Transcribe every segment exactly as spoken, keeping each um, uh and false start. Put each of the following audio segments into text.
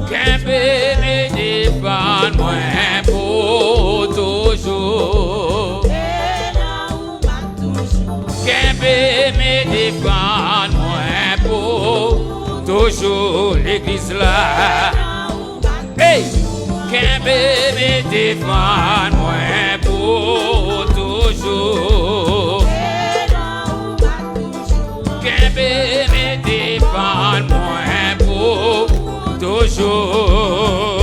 Kenbe m e defann mwen pou toujou. Kenbe m e defann mwen pou toujou, legliz la. Hey! Kenbe m e defann mwen pou toujou. Kenbe m e defann mwen pou toujou.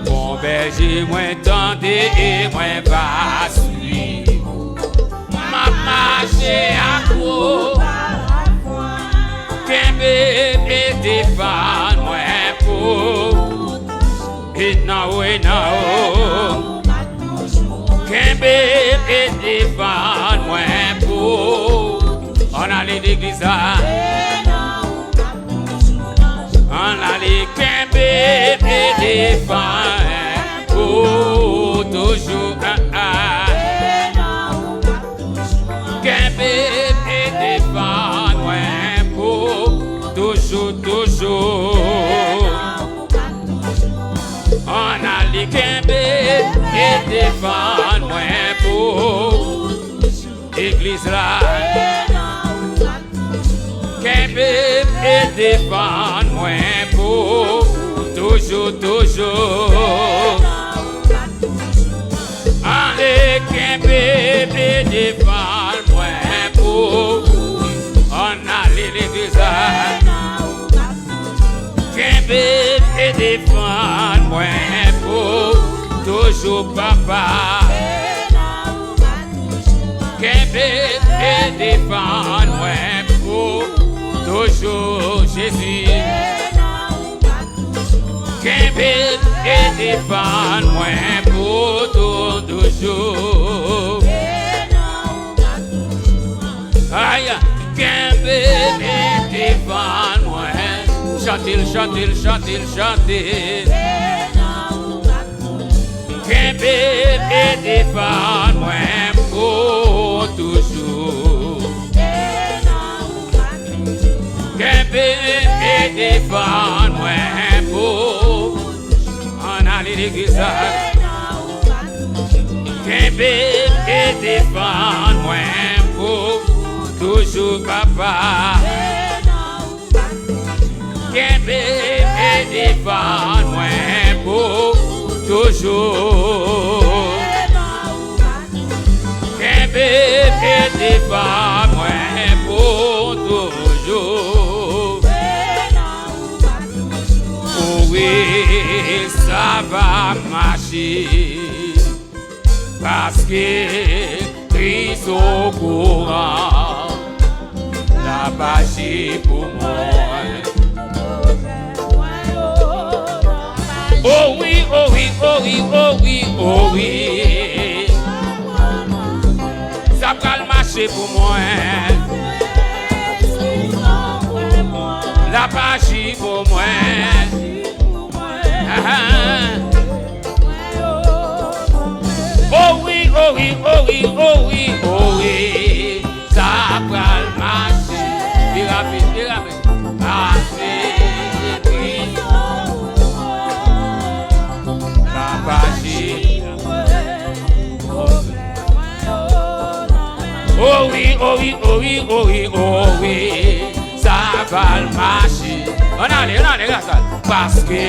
Bon bèje mwen tande e mwen va swiv ou. M ap mache ak ou. Kenbe m e defann mwen pou. E nan ou, e nan ou. Kenbe m e defann mwen pou. Ann ale legliz la. Ann ale, kenbe m e defann pou toujou. Ah, ah. Kenbe m e defann mwen pou toujou, toujou. Ann ale, kenbe m e defann mwen pou legliz la. Kenbe m e defann mwen pou toujou, toujou. Ale kenbe m e defann mwen pou. Ann ale legliz la. Kenbe m e defann mwen pou toujou, papa. Kenbe m e defann mwen pou toujou, Jezi. Kenbe m e defann mwen pou tou toujou. Ay, kenbe m e defann mwen. Chante l, chante l, chante l, chante l. Kenbe m e defann mwen pou toujou. Kenbe m e defann mwen pou. Ann ale legliz la. Kenbe m e defann mwen pou toujou, papa. Kenbe m e defann mwen pou toujou. Kenbe m e defann mwen pou toujou. O wi, sa va mache. Paske Kris okouran, l ap aji pou mwen. O wi, o wi, o wi, o wi, o wi. Sa pral mache pou mwen. L ap aji pou mwen. Ah, ah. O wi, o wi, o wi, o wi, o wi. Sa pral mache. Pi rapid, pi rapid. Pase epi. Papa Jezi. O wi, o wi, o wi, o wi, o wi. Sa pral mache. Ann ale, ann ale, Rafael. Paske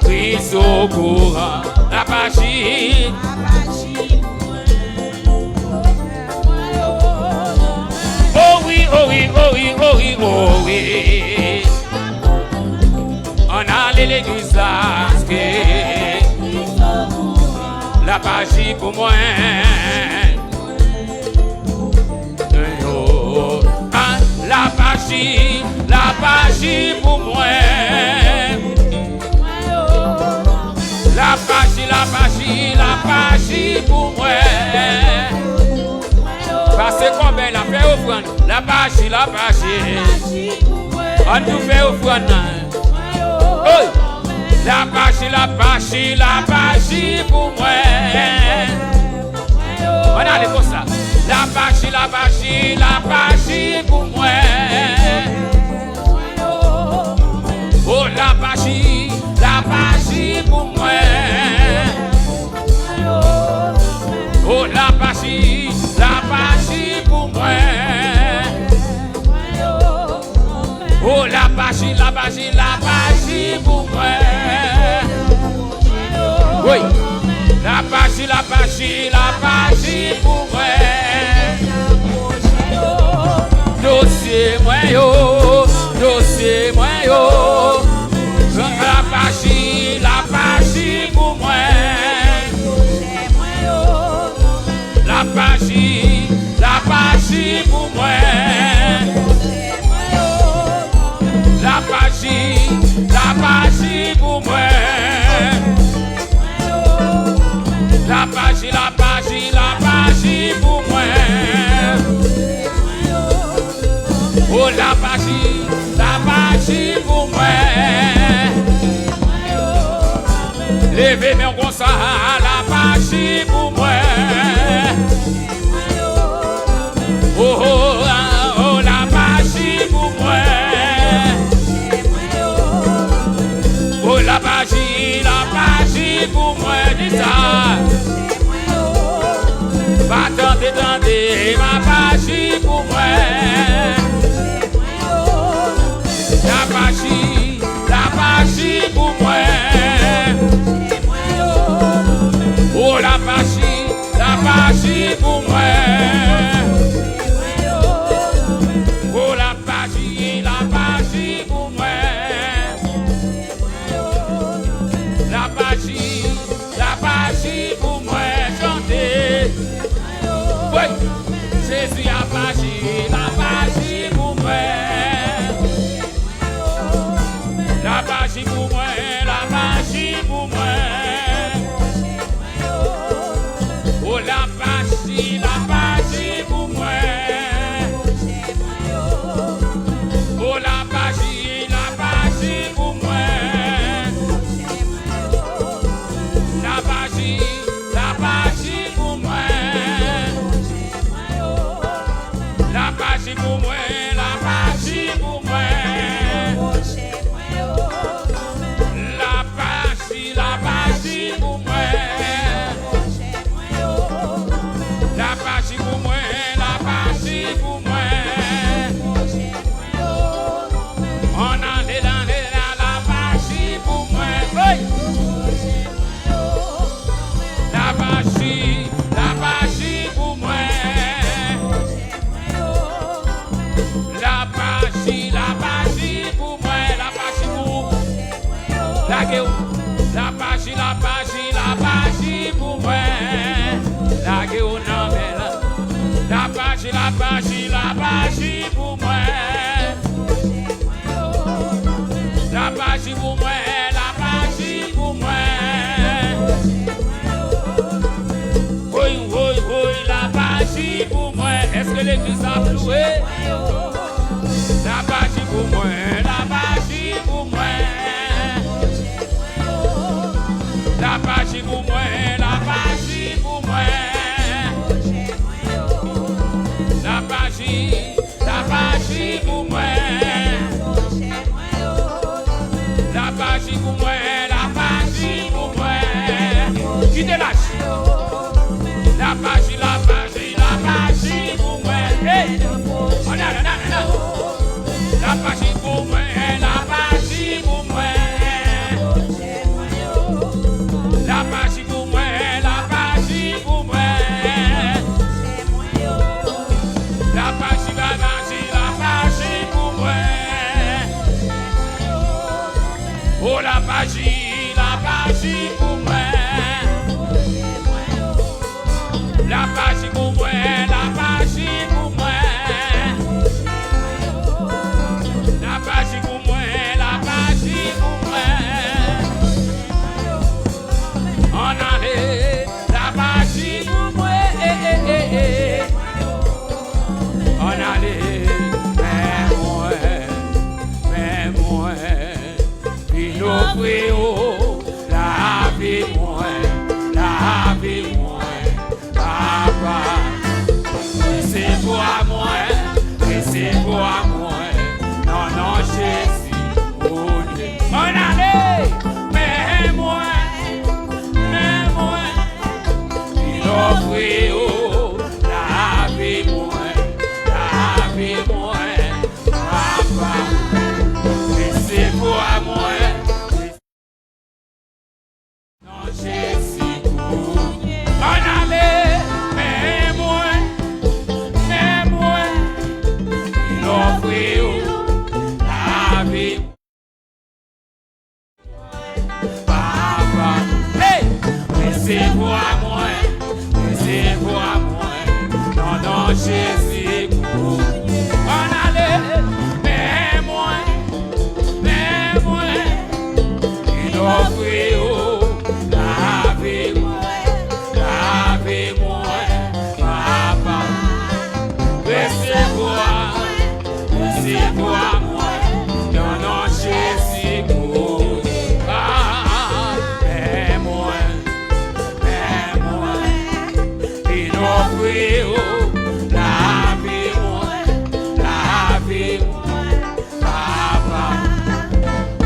Kris okouran. L ap aji. O wi, o wi, o wi, o wi, o wi. Ann ale legliz la, paske l ap aji pou mwen. Yo, ah, l ap aji, l ap aji pou mwen. L ap aji, l ap aji, l ap aji pou mwen. Pase kòbèy la, fè ofrann. L ap aji, l ap aji. Ann tou fè ofrann nan. Oy! L ap aji, l ap aji, l ap aji pou mwen. Ann ale konsa. L ap aji, l ap aji, l ap aji pou mwen. L ap aji, l ap aji pou mwen. Dosye mwen yo, dosye mwen yo. L ap aji, l ap aji pou mwen. L ap aji, l ap aji pou mwen. L ap aji, l ap aji pou mwen. L ap aji, l ap aji, l ap aji pou mwen. O, l ap aji, l ap aji pou mwen. Leve men w konsa, l ap aji pou mwen. O, o, o, l ap aji pou mwen. O, l ap aji, l ap aji pou mwen, di sa. Pa tande, tande, m ap aji pou mwen. L ap aji, l ap aji pou mwen. O, l ap aji, l ap aji pou mwen. O, l ap aji, l ap aji pou mwen. L ap aji, l ap aji pou mwen. Chante. Wi. Jezi ap aji, l ap aji pou mwen. L ap aji pou mwen, l ap aji pou mwen. O, l ap aji, l ap aji pou mwen. O, l ap aji, l ap aji pou mwen. L ap aji, l ap aji pou mwen. L ap aji pou mwen, l ap aji pou mwen. L ap aji, l ap aji pou mwen. L ap aji pou mwen, l ap aji pou mwen. Ann ale, ale, l ap aji pou mwen. Hey! L ap aji, l ap aji pou mwen. L ap aji, l ap aji pou mwen, l ap aji pou. Lage w. L ap aji, l ap aji, l ap aji pou mwen. Lage w nan men l. L ap aji, l ap aji, l ap aji pou mwen. L ap aji pou mwen, l ap aji pou mwen. Woy, woy, woy, l ap aji pou mwen. Èske legliz la ap louwe? L ap aji pou mwen, l ap aji pou mwen. L ap aji pou mwen, l ap aji pou mwen. L ap aji, l ap aji pou mwen. L ap aji pou mwen, l ap aji pou mwen. Kite lach. L ap aji, l ap aji, l ap aji pou mwen. Hey! Ann ale, ann ale, ann ale. L ap aji pou mwen, l ap aji pou mwen. L ap aji pou mwen, l ap aji pou mwen. L ap aji, l ap aji, l ap aji pou mwen. O, l ap aji, l ap aji pou mwen. L ap aji pou mwen, l ap aji pou mwen. L ap aji pou mwen, l ap aji pou mwen. Ann ale, l ap aji pou mwen. Ann ale, men mwen, men mwen. Vin ofri w lavi mwen, lavi mwen, Papa. Resevwa mwen, resevwa mwen, nan non Jezi, o Dye. Ann ale, men mwen, men mwen. Vin ofri w lavi mwen, lavi mwen, Papa. Resevwa mwen. Nan Jezi kounye. Ann Ofri w lavi. Papa, hey! Resevwa mwen, resevwa mwen, nan non Jezi. Ann ale, men mwen, men mwen, vin ofri w lavi mwen, lavi mwen, Papa. Resevwa, resevwa mwen, nan non Jezi. Ah, men mwen, men mwen, vin ofri w lavi mwen, lavi mwen, Papa.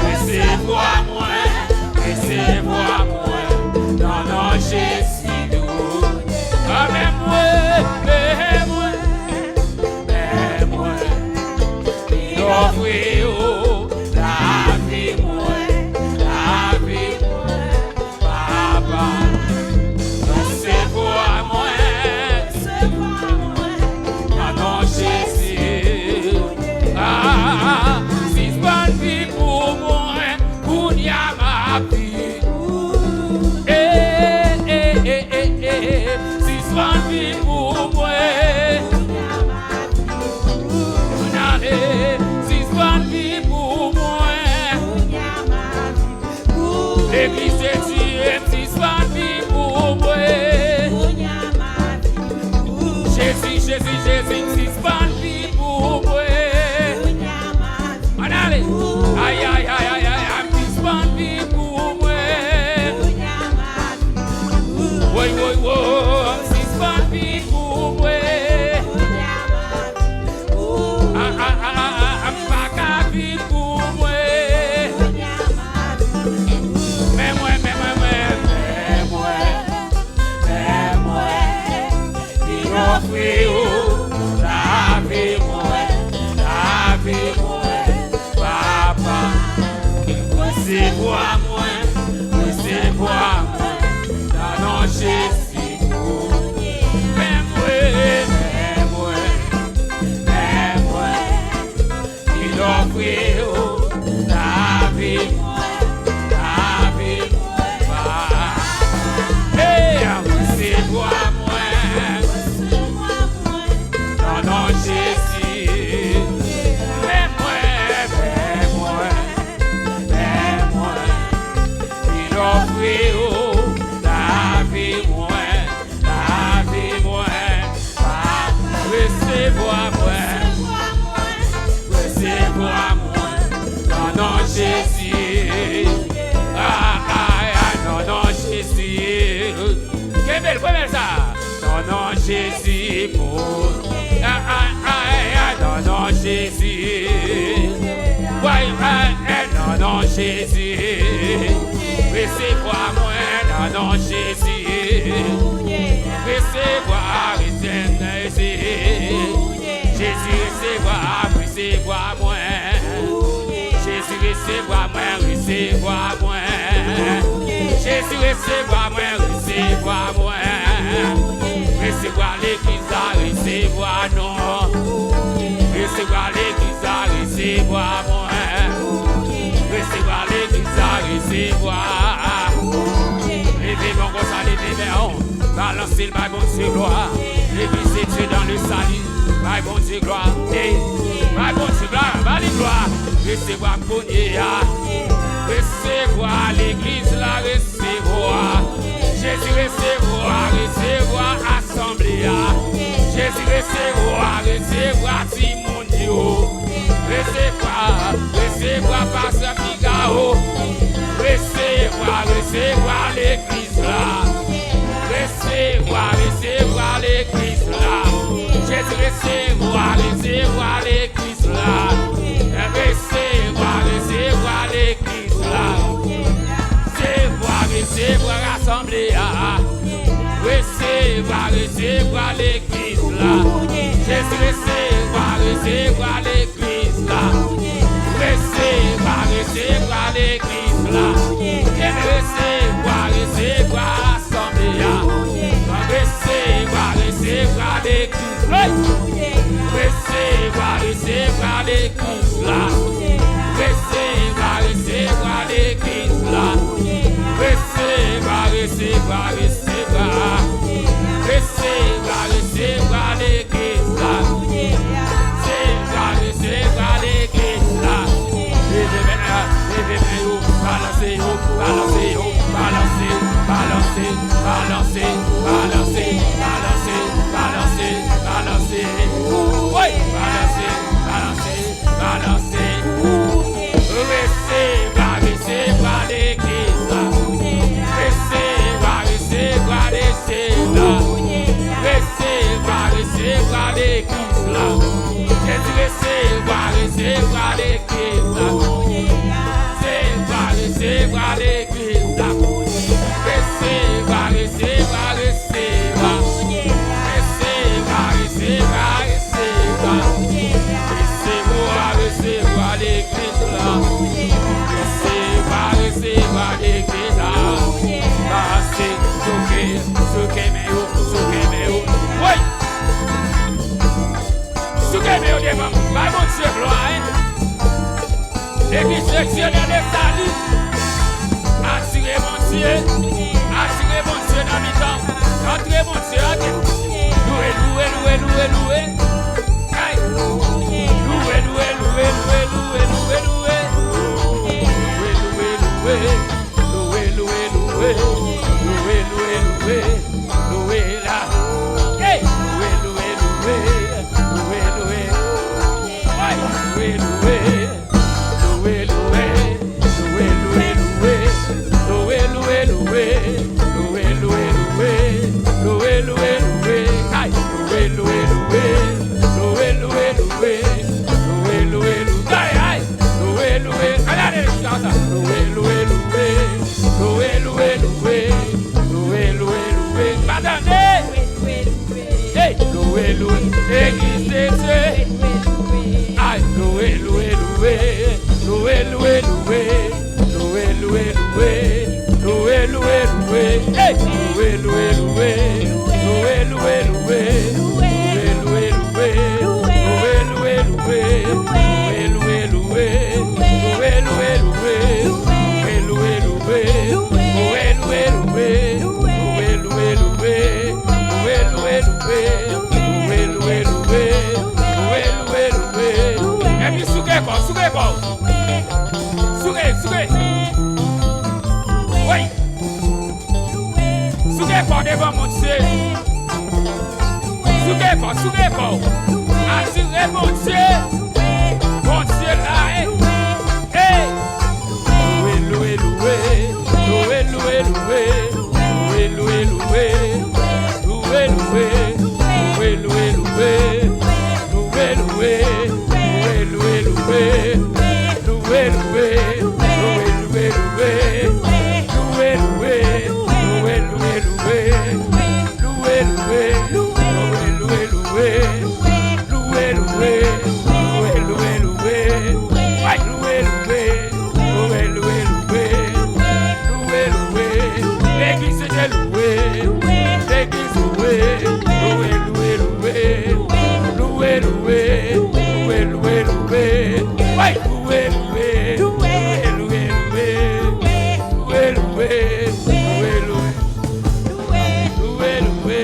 Resevwa mwen, resevwa mwen, nan non Jezi. Amèn, mwen, men mwen, men mwen, vin ofri w lavi mwen, lavi mwen, Papa. Resevwa mwen, resevwa mwen, nan non Jezi. Ah, sispann viv pou mwen, kounye a m ap viv. Eh, eh, eh, eh, eh, sispann viv pou mwen. Ann ale, sispann viv pou mwen. Legliz de Dye, sispann viv pou mwen. Jezi, Jezi, Jezi, sispann viv pou mwen. Ann ale. Ay, ay, ay, ay, ay, ay, sispann viv pou mwen. Woy, woy, woy, sispann viv pou mwen. Ah, ah, ah, ah, ah, m pa ka viv pou mwen. Men mwen, men mwen, men, men mwen, men mwen, vin ofri w lavi mwen, lavi mwen, Papa. Resevwa mwen, resevwa mwen, nan non Jezi. Men mwen, men mwen, men mwen, vin ofri w lavi mwen, lavi mwen, Papa. Hey, resevwa mwen, nan non Jezi. Men mwen, men mwen, men mwen, vin ofri w lavi mwen, lavi mwen, Papa. Resevwa mwen, resevwa mwen, nan non Jezi. Ah, ah, ah, nan non Jezi. Kenbe l, kenbe l sa. Nan non Jezi, pou, ah, ah, ah, ah, nan non Jezi. Woy, ah, ah, nan non Jezi. Resevwa mwen, nan non Jezi. Resevwa, resevwa, Jezi. Jezi, resevwa, resevwa mwen. Jezi, resevwa mwen, resevwa mwen. Jezi, resevwa mwen, resevwa mwen. Resevwa legliz la, resevwa nou. Resevwa legliz la, resevwa mwen. Resevwa legliz la, resevwa. Leve men w konsa, leve men w. Balanse l, bay Bondye glwa. Legliz de Dye dan le sali. Bay Bondye glwa. Ey, bay Bondye glwa. Ba li glwa. Resevwa m kounye a. Resevwa legliz la. Resevwa. Jezi, resevwa. Resevwa asanble a. Jezi, resevwa. Resevwa timoun yo. Resevwa. Resevwa pastè Figaro. Resevwa. Resevwa legliz la. Resevwa, resevwa legliz la. Jezi, resevwa, resevwa legliz la. Resevwa, resevwa legliz la. Resevwa, resevwa rasanble a. Resevwa, resevwa legliz la. Jezi, resevwa, resevwa legliz la. Resevwa, resevwa legliz la. Resevwa, resevwa asanble a. Resevwa, resevwa legliz la. Resevwa, resevwa Legliz la. Resevwa, resevwa legliz la. Resevwa, resevwa, resevwa. Resevwa, resevwa legliz la. Resevwa, resevwa legliz la. Leve men, leve men yo, balanse yo, balanse yo, balanse, balanse, balanse, balanse, balanse, balanse, balanse. Woy! Balanse, balanse. Balanse. Resevwa, resevwa legliz la. Resevwa, resevwa legliz la. Resevwa, resevwa legliz la. Jezi, resevwa, resevwa legliz la. Resevwa, resevwa legliz la. Resevwa, resevwa, resevwa. Resevwa, resevwa, resevwa. Resevwa, resevwa legliz la. Resevwa, resevwa legliz la. Pase, souke, souke men yo, souke men yo. Woy! Souke men yo devan. Bay Bondye glwa, en. Legliz Leksyonè de Sali. Atire Bondye. Atire Bondye nan mitan. Antre Bondye, antre. Louwe, louwe, louwe, louwe, louwe. Ay. Louwe, louwe, louwe, louwe, louwe, louwe, louwe. Louwe, louwe, louwe. Louwe, louwe, louwe, louwe. Louwe, louwe, louwe. Louwe la. Hey! Louwe, louwe, louwe. Louwe, louwe. Ay, louwe, louwe. Louwe, louwe. Louwe, louwe, louwe. Louwe, louwe, louwe. Louwe, louwe, louwe. Louwe, louwe, louwe. Ay, louwe, louwe, louwe. Louwe, louwe, louwe. Louwe, louwe, louwe. Ay, ay. Louwe, louwe. Gade, gade sa. Louwe, louwe, louwe. Louwe, louwe, louwe. Louwe, louwe, louwe. Pa tande. Hey, louwe, louwe. Legliz de Dye. Ay, louwe, louwe, louwe. Louwe, louwe, louwe. Louwe, louwe, louwe. Louwe, louwe, louwe. Hey! Louwe, louwe, louwe. Louwe, louwe, louwe. Louwe, louwe, louwe. Louwe, louwe, louwe. Louwe, louwe, louwe. Louwe, louwe, louwe. Louwe, louwe, louwe. Louwe, louwe, louwe. Louwe, louwe, louwe. Louwe, louwe, louwe. Louwe, louwe, louwe. Louwe, louwe, louwe. Epi souke kò, souke kò. Souke, souke. Wi. Souke kò devan Bondye. Souke kò, souke kò. Atire Bondye. Bondye la, eh. Hey. Louwe, louwe, louwe. Louwe, louwe, louwe. Louwe, louwe, louwe. Louwe, louwe. Louwe, louwe, louwe. Louwe, louwe. Louwe, louwe, louwe. Louwe, louwe. Louwe, louwe, louwe. Louwe, louwe. Louwe, louwe, louwe. Louwe, louwe. Louwe, louwe, louwe. Louwe, louwe. Louwe, louwe, louwe. Ay, louwe, louwe. Louwe, louwe, louwe. Louwe, louwe. Legliz Seyè louwe. Legliz louwe. Louwe, louwe, louwe. Louwe, louwe. Louwe, louwe, louwe. Ay, louwe, louwe. Louwe, louwe, louwe. Louwe, louwe. Louwe, louwe. Louwe, louwe.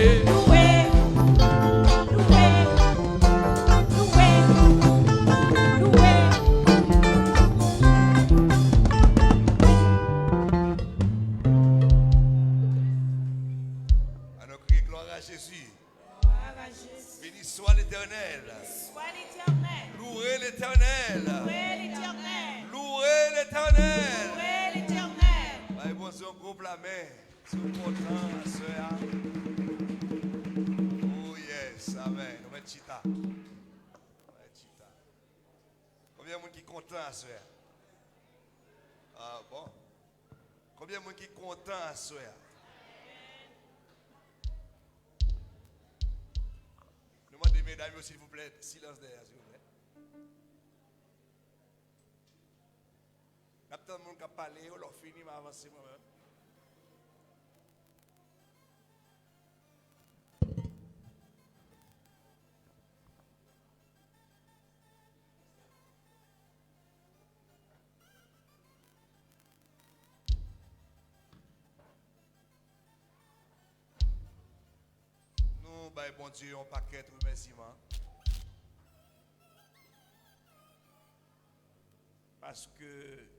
Ann nou kriye glwa a Jezi. Gloire à Jésus. Béni soit l'Éternel. Béni soit l'Éternel. Louez l'Éternel. Louez l'Éternel. Louez l'Éternel. Louez l'Éternel. Bay Bondye yon gwo pla men. Si w kontan aswè a. Oh yes, amen. Nou mèt chita. Nou mèt chita. Konbyen moun ki kontan aswè a? Ah bon? Konbyen moun ki kontan aswè a? Nou mande medam yo, silvouplè, silans dèyè a, silvouplè. N ap tann moun k ap pale yo, lè w fini, m a avanse mwen menm. Bay Bondye yon pakèt remèsiman. Paske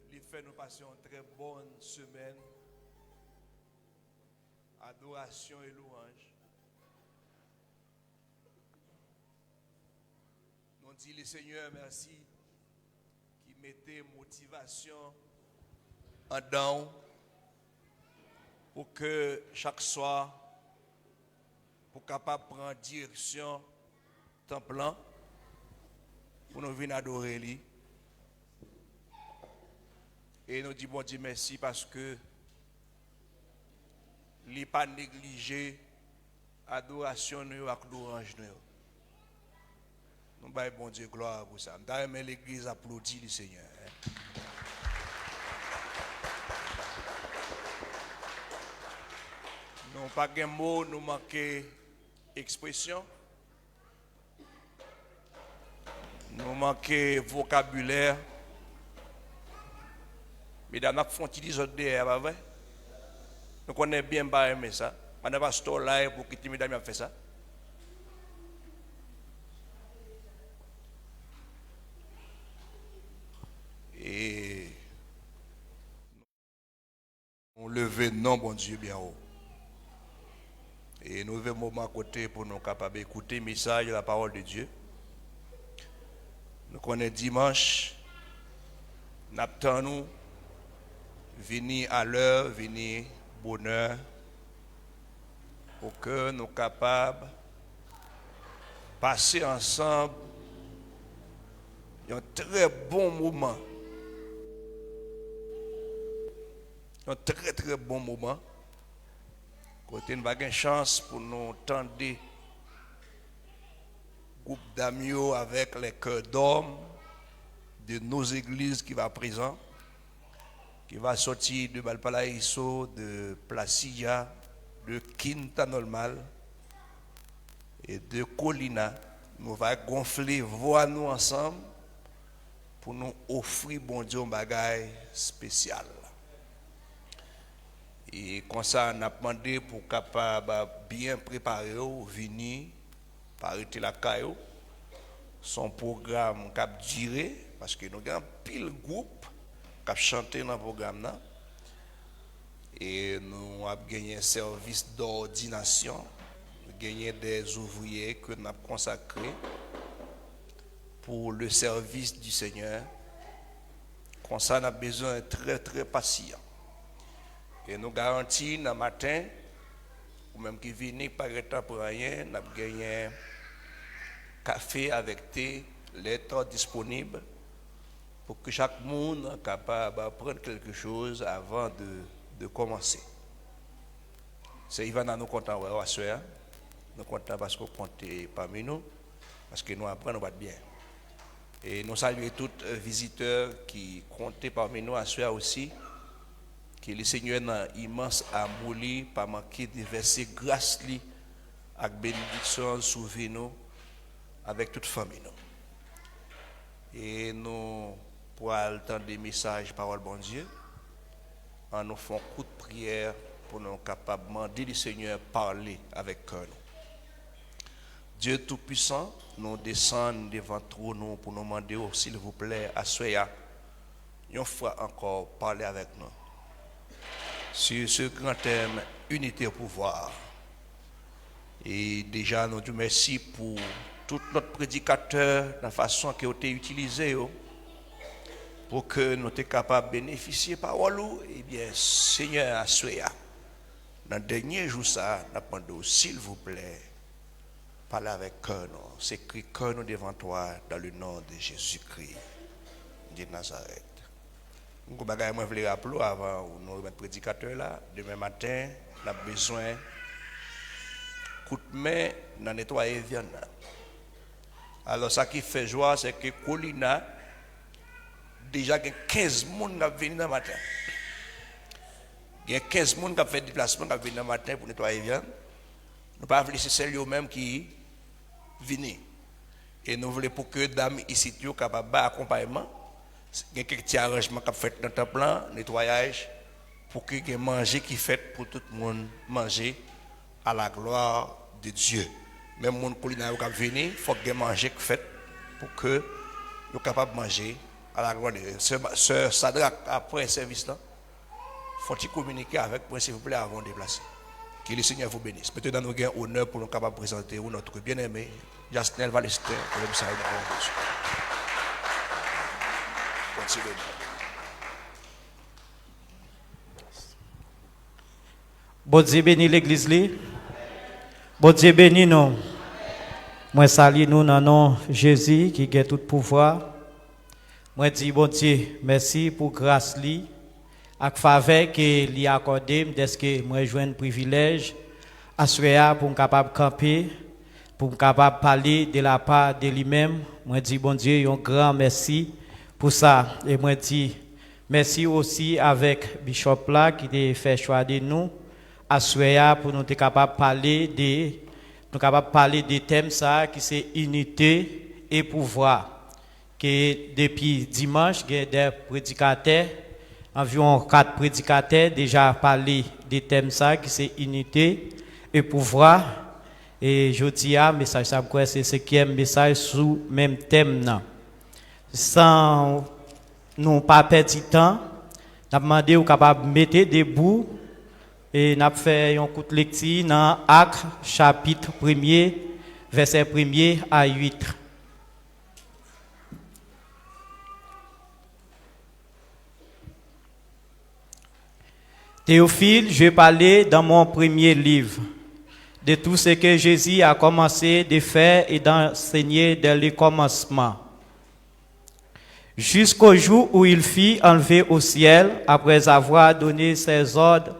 li fè nou pase yon trè bòn semèn adorasyon e lwanj. Nou di le Senyè mèsi ki mete motivasyon andan w pou ke chak swa pou kapab pran direksyon tanp lan pou nou vin adore li. E nou di Bondye mèsi paske li pa neglije adorasyon nou yo ak lwanj nou yo. Nou bay Bondye glwa pou sa. M ta renmen legliz aplodi li Senyè. Nou pa gen mo, nou manke ekspresyon. Nou manke vokabilè. Medam, n ap fè yon ti dezòd dèyè a, pa vre? Nou konnen byen m pa renmen sa. Pandan pastè w la, e pou kite medam y ap fè sa. E Nou leve non Bondye byen wo. E nou rive moman kote pou nou kapab ekoute mesaj la parole de Dieu. Nou konnen dimanch, n ap tann ou vini a lè, vini bonè, pou ke nou kapab pase ansanm yon trè bon moman. Yon trè, trè bon moman. Kote n va gen chans pou nou tande gwoup dam yo avèk les chœurs d'hommes de nos églises ki va prezan, ki va sòti de Valparaíso, de Placidja, de Quinta Normal e de Colina. Nou va gonfle vwa nou ansanm pou nou ofri Bondye yon bagay espesyal. E konsa, n ap mande pou w kapab byen prepare w, vini, pa rete lakay ou. Se yon pwogram k ap dire, paske nou gen anpil gwoup k ap chante nan pwogram nan. E nou ap genyen sèvis dòdinasyon. Nou genyen des ouvriers ke n ap konsakre pour le service du Seigneur. Konsa, n ap bezwen trè, trè pasiyan. E nou garanti nan maten, ou menm ki vini, pa gen tan pran anyen, n ap genyen kafe avèk te, lè tan disponib, pou ke chak moun kapab pran quelque chose avant de, de commencer. Sè Ivana, nou kontan wè w aswè a. Nou kontan paske w konte pami nou, paske nou aprann ou pa t byen. E nou salye tout, eh, vizitè ki konte pami nou aswè a osi. Ke le Senyè nan imans amou li pa manke devèse gras li ak benediksyon sou vi nou avèk tout fanmi nou. E nou pral tande mesaj pawòl Bondye. An nou fè yon kout priyè pou nou kapab mande le Senyè pale avèk kè nou. Dye Toupisan, nou desann devan twòn ou pou nou mande w, silvouplè, aswè a, yon fwa ankò, pale avèk nou. Sur ce grand thème, unité au pouvoir. E deja, nou di w mèsi pou tout lòt predikatè nan fason ke w te itilize yo, pou ke nou te kapab benefisye pawòl ou. Ebyen, Senyè, aswè a, nan dènye jou sa a, n ap mande w, silvouplè, pale avèk kè nou. Sekre kè nou devan twa, dans le nom de Jésus-Christ de Nazareth. Yon bagay mwen vle raple w avan nou remèt predikatè la, demen maten, n ap bezwen kout men nan netwaye vyann nan. Alò, sa ki fè jwa, se ke Colina, deja gen kenz moun k ap vini nan maten. Gen kenz moun k ap fè deplasman, k ap vini nan maten pou netwaye vyann. Nou pa vle se sèl yo menm ki vini. E nou vle pou ke dam isit yo kapab bay akonpayman. Gen kèk ti aranjman k ap fèt nan tanp lan, netwayaj, pou ke gen manje ki fèt pou tout moun manje à la gloire de Dieu. Menm moun Kolina yo k ap vini, fòk gen manje k fèt pou ke yo kapab manje à la gloire de Dieu. Sè, sè Sadrak, apre sèvis la, fè yon ti kominike avèk mwen, silvouplè, avan w deplase. Que le Seigneur vous bénisse. Mentnan, nou gen onè pou nou kapab prezante ou notre bien-aimé, Jasnel Valestin, pou lè sa yo nan Bondye. Bondye beni. Bondye beni legliz li. Bondye beni nou. Mwen salye nou nan non Jezi ki gen tout pouvwa. Mwen di Bondye mèsi pou gras li ak favè ke li akòde m dèske mwen jwenn privilèj aswè a pou m kapab kanpe, pou m kapab pale de la pa de li menm. Mwen di Bondye yon gran mèsi pou sa. E mwen di mèsi osi avèk Bishop la ki te fè chwa de nou aswè a pou nou te kapab pale de nou kapab pale de tèm sa a ki se inite e pouvwa. Ke depi dimanch gen de predikatè, anviwon kat predikatè deja pale de tèm sa ki se inite e pouvwa. E jodi a, mesaj sa m kwè se senkyèm mesaj sou menm tèm nan. San nou pa pèdi tan, n ap mande ou kapab mete debou e n ap fè yon kout lekti nan Ak chapit premye, vèsè premye a uit. Théophile, je parlais dans mon premier livre de tout ce que Jésus a commencé de faire et d'enseigner dès le commencement, jusqu'au jour où il fut enlevé au ciel, après avoir donné ses ordres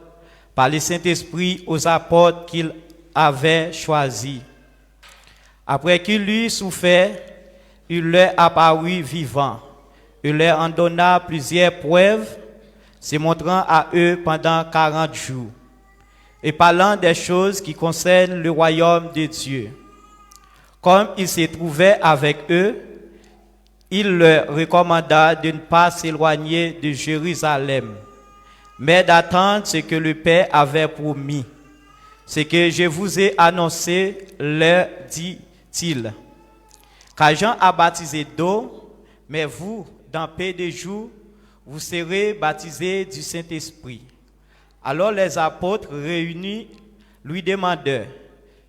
par le Saint-Esprit aux apôtres qu'il avait choisis. Après qu'il eut souffert, il leur apparut vivant et leur en donna plusieurs preuves, se montrant à eux pendant quarante jours, et parlant des choses qui concernent le royaume de Dieu. Comme il se trouvait avec eux, il leur recommanda de ne pas s'éloigner de Jérusalem, mais d'attendre ce que le Père avait promis. Ce que je vous ai annoncé, leur dit-il. Car Jean a baptisé d'eau, mais vous, dans peu de jours, vous serez baptisés du Saint-Esprit. Alors les apôtres réunis lui demandèrent,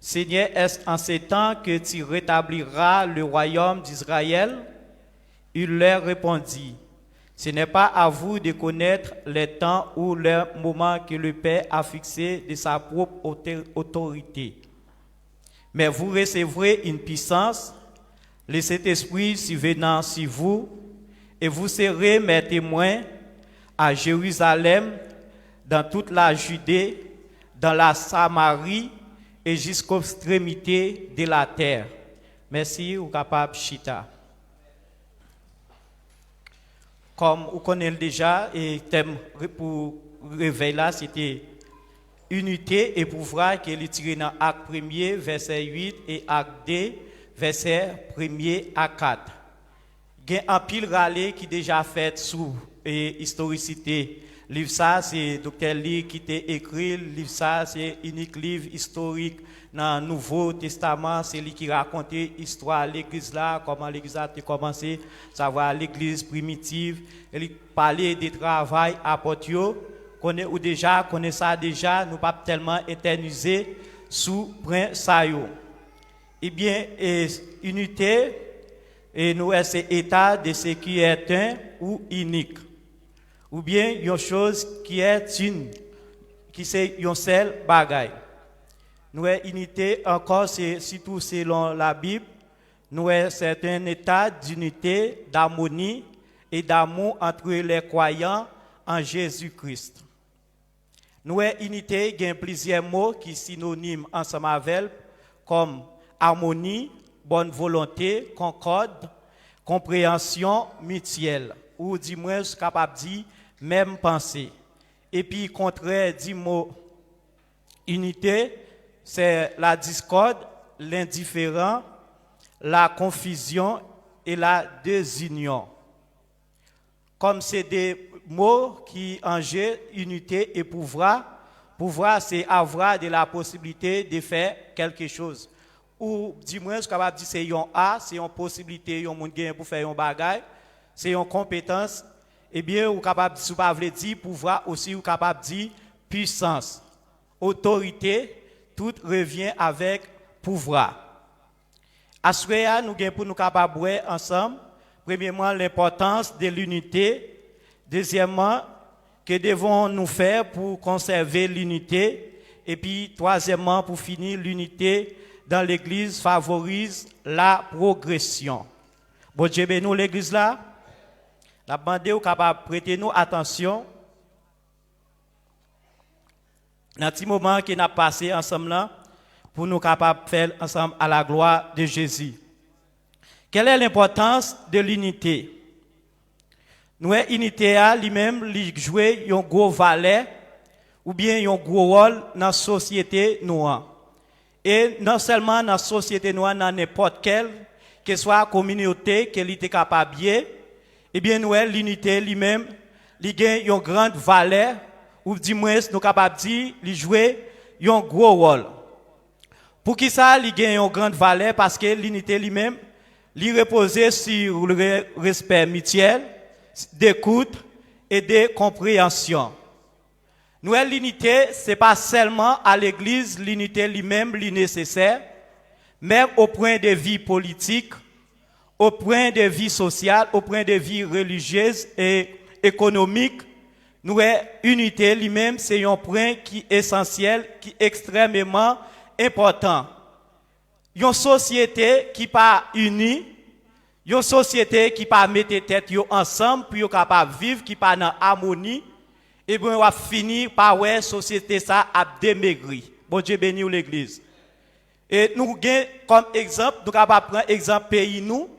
Seigneur, est-ce en ce temps que tu rétabliras le royaume d'Israël? Il leur répondit, Ce n'est pas à vous de connaître les temps ou les moments que le Père a fixés de sa propre auto- autorité. Mais vous recevrez une puissance, le Saint-Esprit survenant sur vous, et vous serez mes témoins à Jérusalem, dans toute la Judée, dans la Samarie et jusqu'aux extrémités de la terre. Mèsi, ou kapab chita. Kòm ou konnen l deja, e tèm re- pou revèy la se te inite e pouvwa ke li tire nan Ak premye, vèsè uit, e Ak de, vèsè premye a kat. Gen anpil rale ki deja fèt sou e istorisite liv sa. Se Doktè Lee ki te ekri l. Liv sa se inik liv istorik nan Nouvo Testaman. Se li ki rakonte istwa legliz la, kòman legliz la te kòmanse, savwa legliz primitiv. E li pale de travay apòt yo. Konnen ou deja konnen sa deja, nou p ap tèlman etènize sou pwen sa yo. Ebyen, e, inite, e nou wè se état de ce qui est un ou unique, oubyen yon choz ki est une, ki se yon sèl bagay. Nou wè inite ankò, se sitou selon Labib, nou wè c'est un état d'unité, d'harmonie et d'amour entre les croyants en Jésus-Christ. Nou wè inite gen plizyè mo ki sinonim ansanm avè l, kòm amoni, bòn volonte, konkòd, konpreyansyon mityèl, ou dimwens kapab di menm panse. Epi kontrè di mo inite, se la diskòd, lendiferan, la konfizyon e la dezinyon. Kòm se de mo ki an je, inite e pouvwa. Pouvwa se avoir de la possibilité de faire quelque chose. Ou di mwens, ou kapab di se yon a, se yon posiblite yon moun genyen pou fè yon bagay, se yon konpetans. Ebyen, ou kapab, si w pa vle di pouvwa, osi ou kapab di pwisans, otorite, tout revyen avèk pouvwa. Aswè a, nou gen pou nou kapab wè ansanm, premyèman, lenpòtans de linite, dezyèmman, que devons-nous faire pour conserver l'unité, epi twazyèmman, pou fini, l'unité dans l'Église favorise la progression. Bondye beni w, legliz la. N ap mande w kapab prete nou atansyon nan ti moman ke n ap pase ansanm lan, pou nou kapab fè l ansanm à la gloire de Jésus. Quelle est l'importance de l'unité? Nou wè inite a li menm, li jwe yon gwo valè oubyen yon gwo wòl nan sosyete nou an. E non sèlman nan sosyete nou an, nan nenpòt kèl ke swa kominote ke li te kapab ye, ebyen, nou wè linite li menm, li gen yon gran valè, ou di mwens, nou kapab di, li jwe yon gwo wòl. Poukisa li gen yon gran valè? Paske linite li menm, li repoze sou le respè mityèl, d'écoute et de compréhension. Nou wè linite, se pa sèlman a legliz, linite li menm, li nesesè, men au point de vue politique, au point de vue social, au point de vue religieux et économique, nou wè inite li menm, se yon pwen ki esansyèl, ki ekstrèmeman enpòtan. Yon sosyete ki pa ini, yon sosyete ki pa mete tèt yo ansanm pou yo kapab viv, ki pa nan amoni, ebyen, w ap fini pa wè sosyete sa ap demegri. Bondye beni w, legliz. E nou gen kòm egzanp, nou kapab pran egzanp peyi nou.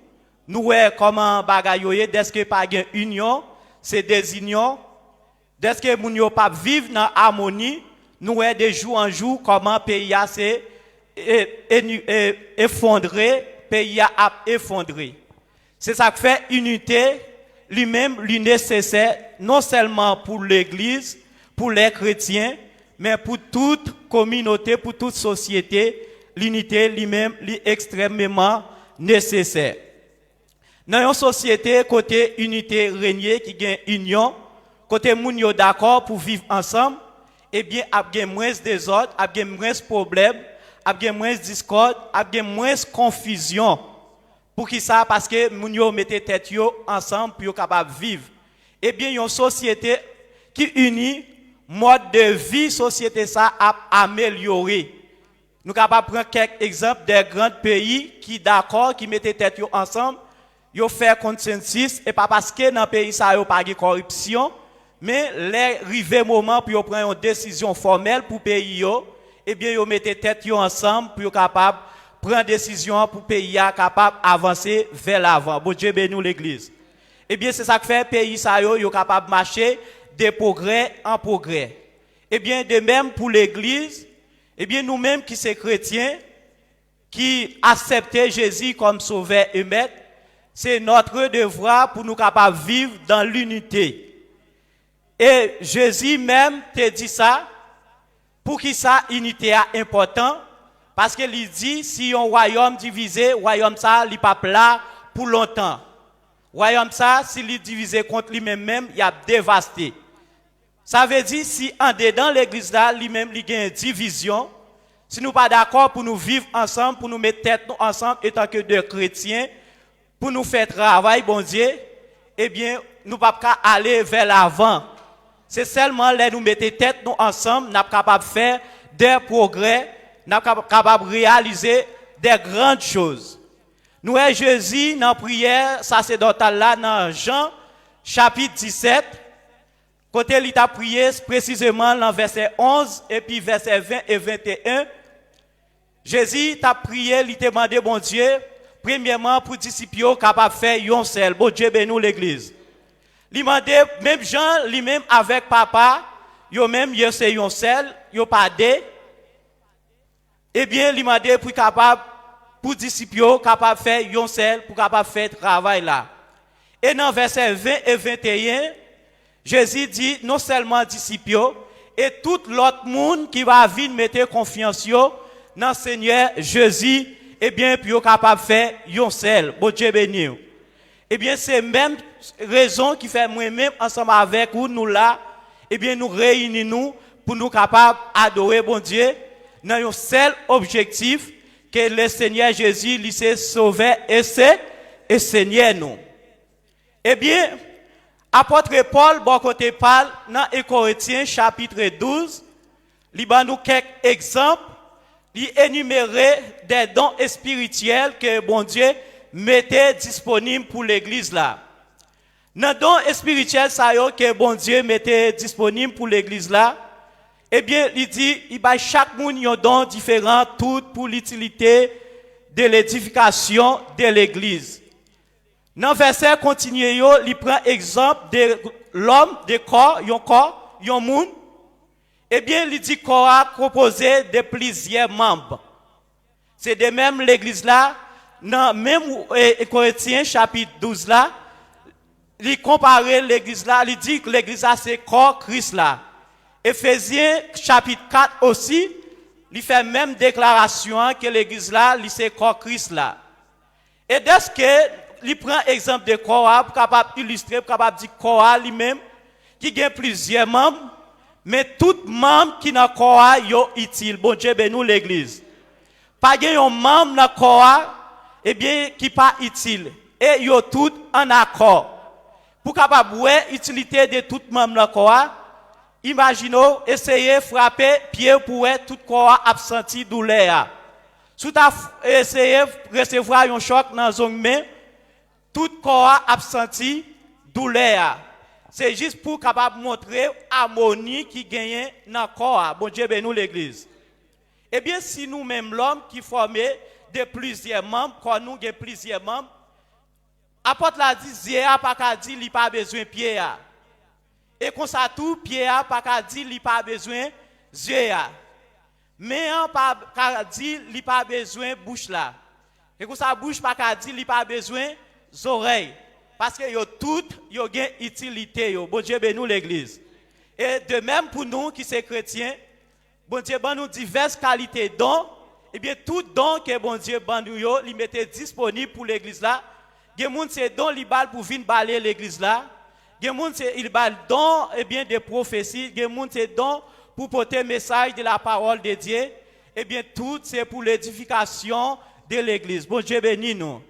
Nou wè kòman bagay yo ye, dèske pa gen inyon, se dezinyon. Dèske moun yo p ap viv nan amoni, nou wè de jou an jou kòman peyi a se e, e, e, efondre, peyi a ap efondre. Se sa k fè inite, li menm, li nesesè non sèlman pou legliz, pou lè kretyen, men pou tout kominote, pou tout sosyete, linite li menm, li ekstrèmeman nesesè. Nan yon sosyete kote inite renye, ki gen inyon, kote moun yo dakò pou viv ansanm, ebyen, ap gen mwens dezòd, ap gen mwens pwoblèm, ap gen mwens diskòd, ap gen mwens konfizyon. Poukisa? Paske moun yo mete tèt yo ansanm pou yo kapab viv. Ebyen, yon sosyete ki ini, mòd de vi sosyete sa ap amelyore. Nou kapab pran kèk egzanp de gran peyi ki dakò, ki mete tèt yo ansanm, yo fè konsansis, e pa paske nan peyi sa yo pa gen kòripsyon, men lè rive moman pou yo pran yon desizyon fòmèl pou peyi yo, ebyen, yo mete tèt yo ansanm pou yo kapab pran desizyon an pou peyi a kapab avanse vè lavan. Bondye beni w, legliz. Ebyen, se sa k fè peyi sa yo, yo kapab mache de pwogrè an pwogrè. Ebyen, de menm pou legliz, ebyen, nou menm ki se kretyen, ki aksepte Jezi kòm Sovè e Mèt, se notre devoir pou nou kapab viv dans l'unité. E Jezi menm te di sa, poukisa inite a enpòtan? Paske li di, si yon wayòm divize, wayòm sa a, li p ap la pou lontan. Wayòm sa a, si li divize kont li menm menm, y ap devaste. Sa vle di, si andedan legliz la, li menm, li gen divizyon, si nou pa dakò pou nou viv ansanm, pou nou met tèt nou ansanm etanke de kretyen, pou nou fè travay Bondye, ebyen, nou p ap ka ale vè lavan. Se sèlman lè nou mete tèt nou ansanm, n ap kapab fè de pwogrè, n ap kap-, kapab reyalize de grann choz. Nou wè Jezi nan priyè sasedòtal la nan Jan, chapit disèt, kote li t ap priye presizeman nan vèsè onz epi vèsè ven e venteyen. Jezi t ap priye, li te mande Bondye, premyèman, pou disip yo kapab fè yon sèl. Bondye beni w, legliz. Li mande, menm jan li menm avèk Papa, yo menm, yo se yon sèl, yo pa de. Ebyen, li mande pou kapab, pou disip yo kapab fè yon sèl, pou kapab fè travay la. E nan vèsè ven e venteyen, Jezi di non sèlman disip yo, e tout lòt moun ki va vin mete konfyans yo nan Senyè Jezi, Ebyen, pou yo kapab fè yon sèl. Bondye beni w. Ebyen, se menm rezon ki fè mwen menm ansanm avèk ou, nou la, ebyen, nou reyini nou pou nou kapab adore Bondye nan yon sèl objektif, ke le Senyè Jezi, li se Sovè e se, e Senyè nou. Ebyen, apòt Pòl, bò kote pa l, nan en Korentyen, chapit douz, li ban nou kèk egzanp, li enimere de don espirityèl ke Bondye mete disponib pou legliz la. Nan don espirityèl sa yo ke Bondye mete disponib pou legliz la, ebyen, li di, li bay chak moun yon don diferan, tout pour l'utilité de l'édification de l'église. Nan vèsè kontinye yo, li pran egzanp de lòm, de kò, yon kò, yon moun. Ebyen, li di kò a konpoze de plizyè manm. Se de menm legliz la, nan menm, e, Korentyen chapit douz la, li konpare legliz la, li di legliz la se kò Kris la. Efezyen chapit kat osi, li fè menm deklarasyon an ke legliz la, li se kò Kris la. E dèske li pran egzanp de kò a pou kapab ilistre, pou kapab di kò a li menm, ki gen plizyè manm, men tout manm ki nan kò a yo itil. Bondye beni w legliz. Pa gen yon manm nan kò a, ebyen, ki pa itil. E yo tout ann akò. Pou kapab wè itilite de tout manm nan kò a, imajine w, eseye frape pye w pou wè tout kò a ap santi doulè a. Si w ta f-, eseye resevwa yon chòk nan zong men, tout kò a ap santi doulè a. Se jis pou kapab montre amoni ki genyen nan kò a. Bondye beni w legliz. Ebyen, si nou menm lòm ki fòme de plizyè manm, kò nou gen plizyè manm, apòt la di zye a pa ka di li pa bezwen pye a. E konsa tou, pye a pa ka di li pa bezwen zye a. Men an pa ka di li pa bezwen bouch la. E konsa, bouch pa ka di li pa bezwen zòrèy. Paske yo tout, yo gen itilite yo. Bondye beni w legliz. E de menm pou nou ki se kretyen, Bondye ban nou divès kalite don. Ebyen, tout don ke Bondye ban nou yo, li mete disponib pou legliz la. Gen moun se don li ba l pou vin bale legliz la. Gen moun se li ba l don, ebyen, de pwofesi. Gen moun se don pou pote mesaj de la parole de Dieu. Ebyen, tout se pou ledifikasyon de legliz. Bondye beni nou.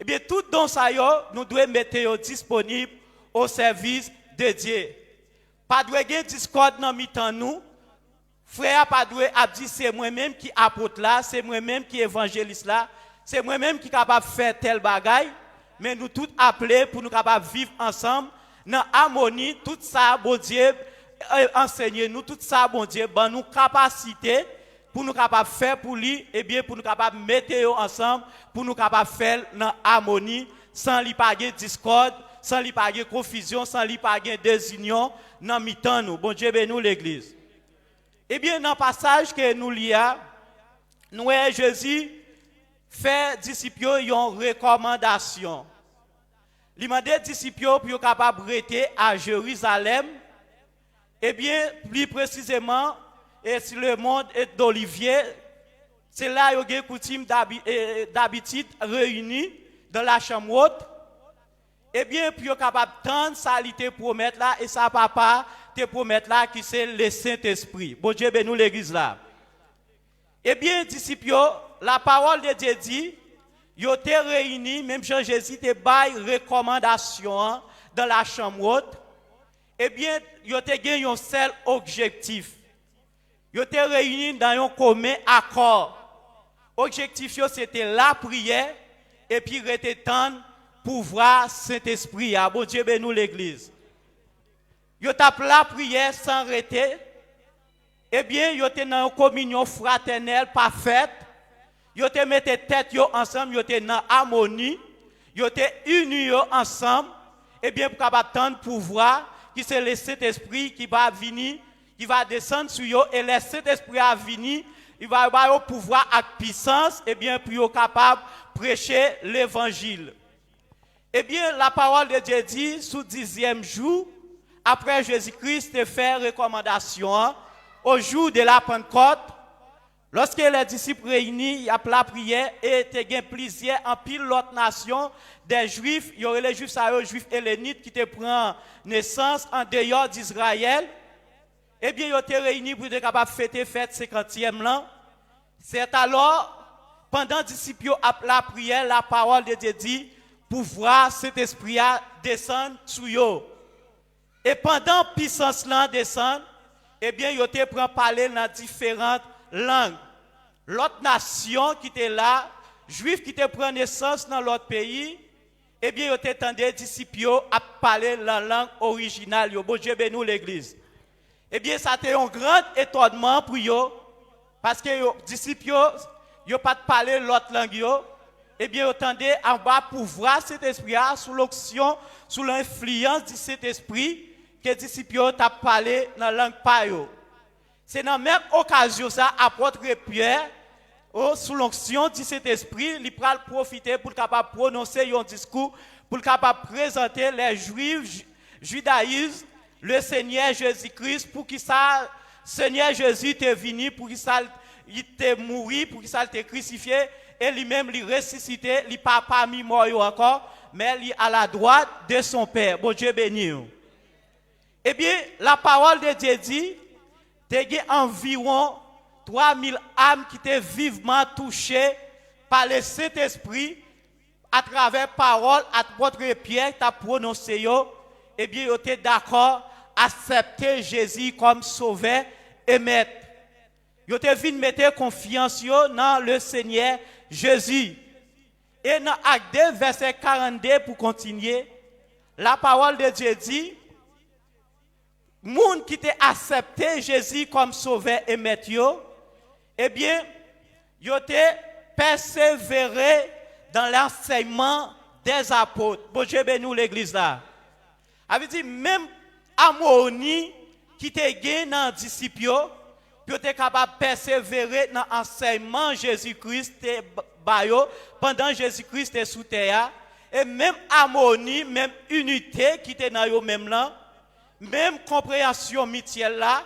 Ebyen, tout don sa yo, nou dwe mete yo disponib o sèvis de Dye. Pa dwe gen diskòd nan mitan nou. Frè a pa dwe ap di se mwen menm ki apot la, se mwen menm ki evanjelis la, se mwen menm ki kapab fè tèl bagay, men nou tout aple pou nou kapab viv ansanm nan amoni, tout sa Bondye, e, ansenye nou, tout sa Bondye ban nou kapasite pou nou kapab fè pou li, ebyen, pou nou kapab mete yo ansanm, pou nou kapab fè l nan amoni, san li pa gen diskòd, san li pa gen konfizyon, san li pa gen dezinyon nan mitan nou. Bondye beni w, legliz. Ebyen, nan pasaj ke nou li a, nou wè Jezi fè disip yo yon rekòmandasyon. Li mande disip yo pou yo kapab rete a Jerizalèm, ebyen, pli presizeman, e si le mond et d'Olivier, se la yo gen koutim dabi-, e, dabitid reyini dan la chanm wot. Ebyen, pou yo kapab tann sa li te pwomèt la, e sa Papa te pwomèt la, ki se Lesentespri. Bondye beni w, legliz la. Ebyen, disip yo, la parole de Dieu di, yo te reyini, menm jan Jezi te bay rekòmandasyon an dan la chanm wot, ebyen, yo te gen yon sèl objektif. Yo te reyini nan yon komen akò. Objektif yo se te lapriyè epi rete tann pouvwa Sentespri a. Bondye beni w, legliz. Yo t ap lapriyè san rete. Ebyen, yo te nan yon kominyon fratènèl pafèt. Yo te mete tèt yo ansanm, yo te nan amoni, yo te ini yo ansanm, ebyen, pou kapab tann pouvwa ki se Lesentespri ki va vini, ki va desann sou yo, e lè Sentespri a vini, li va ba yo pouvwa ak pisans, ebyen, pou yo kapab preche levanjil. Ebyen, la parole de Dieu di, sou dizyèm jou, apre Jezi Kris te fè rekòmandasyon an, au jour de la Pentecôte, Lòske lè disip reyini, y ap lapriyè, e te gen plizyè, anpil lòt nasyon, dè Jwif, yo rele Jwif sa yo, Jwif elenit, ki te pran nesans andeyò d Izrayèl, ebyen, yo te reyini pou yo te kapab fete fèt senkantyèm lan. Sètalò, pandan disip yo ap lapriyè, lapawòl de Dye di, pouvwa Sentespri a desann sou yo. E pandan pisans lan desann, ebyen, yo te pran pale nan diferan lang. Lòt nasyon ki te la, Jwif ki te pran nesans nan lòt peyi, ebyen, yo te tande disip yo ap pale nan lang orijinal yo. Bondye beni w, legliz. Ebyen, sa te yon gran etònman pou yo, paske yo, disip yo, yo pa t pale lòt lang yo. Ebyen, yo tande anba pouvwa Sentespri a, sou lonksyon, sou lenfliyans di Sentespri, ke disip yo t ap pale nan lang pa yo. Se nan menm okazyon sa, apòt Pyè, o, sou lonksyon di Sentespri, li pral pwofite pou l kapab pwononse yon diskou, pou l kapab prezante lè Jwif, Ju- Jidayis, le Senyè Jezi Kris, poukisa Senyè Jezi te vini, poukisa l- li te mouri, poukisa l te krisifye, e li menm li resisite, li pa pami mò yo ankò, men li aladwat de son Pè. Bondye beni w. Ebyen, lapawòl de Dye di, te gen anviwon twa mil am ki te vivman touche pa le Sentespri, atravè pawòl apòt Pyè t ap pwononse yo, ebyen, yo te dakò aksepte Jezi kòm Sovè e Mèt. Yo te vin mete konfyans yo nan le Senyè Jezi. E nan Ak de, vèsè karannde pou kontinye, lapawòl de Dye di, moun ki te aksepte Jezi kòm Sovè e Mèt yo, ebyen, yo te pèsevere dans l'enseignement des apôtres. Bondye beni w, legliz la. A vle di, menm amoni ki te gen nan disip yo, pou yo te kapab pèsevere nan ansèyman Jezi Kris te b- ba yo pandan Jezi Kris te sou tè a, e menm amoni, menm inite ki te nan yo menm lan, menm konpreyansyon mityèl la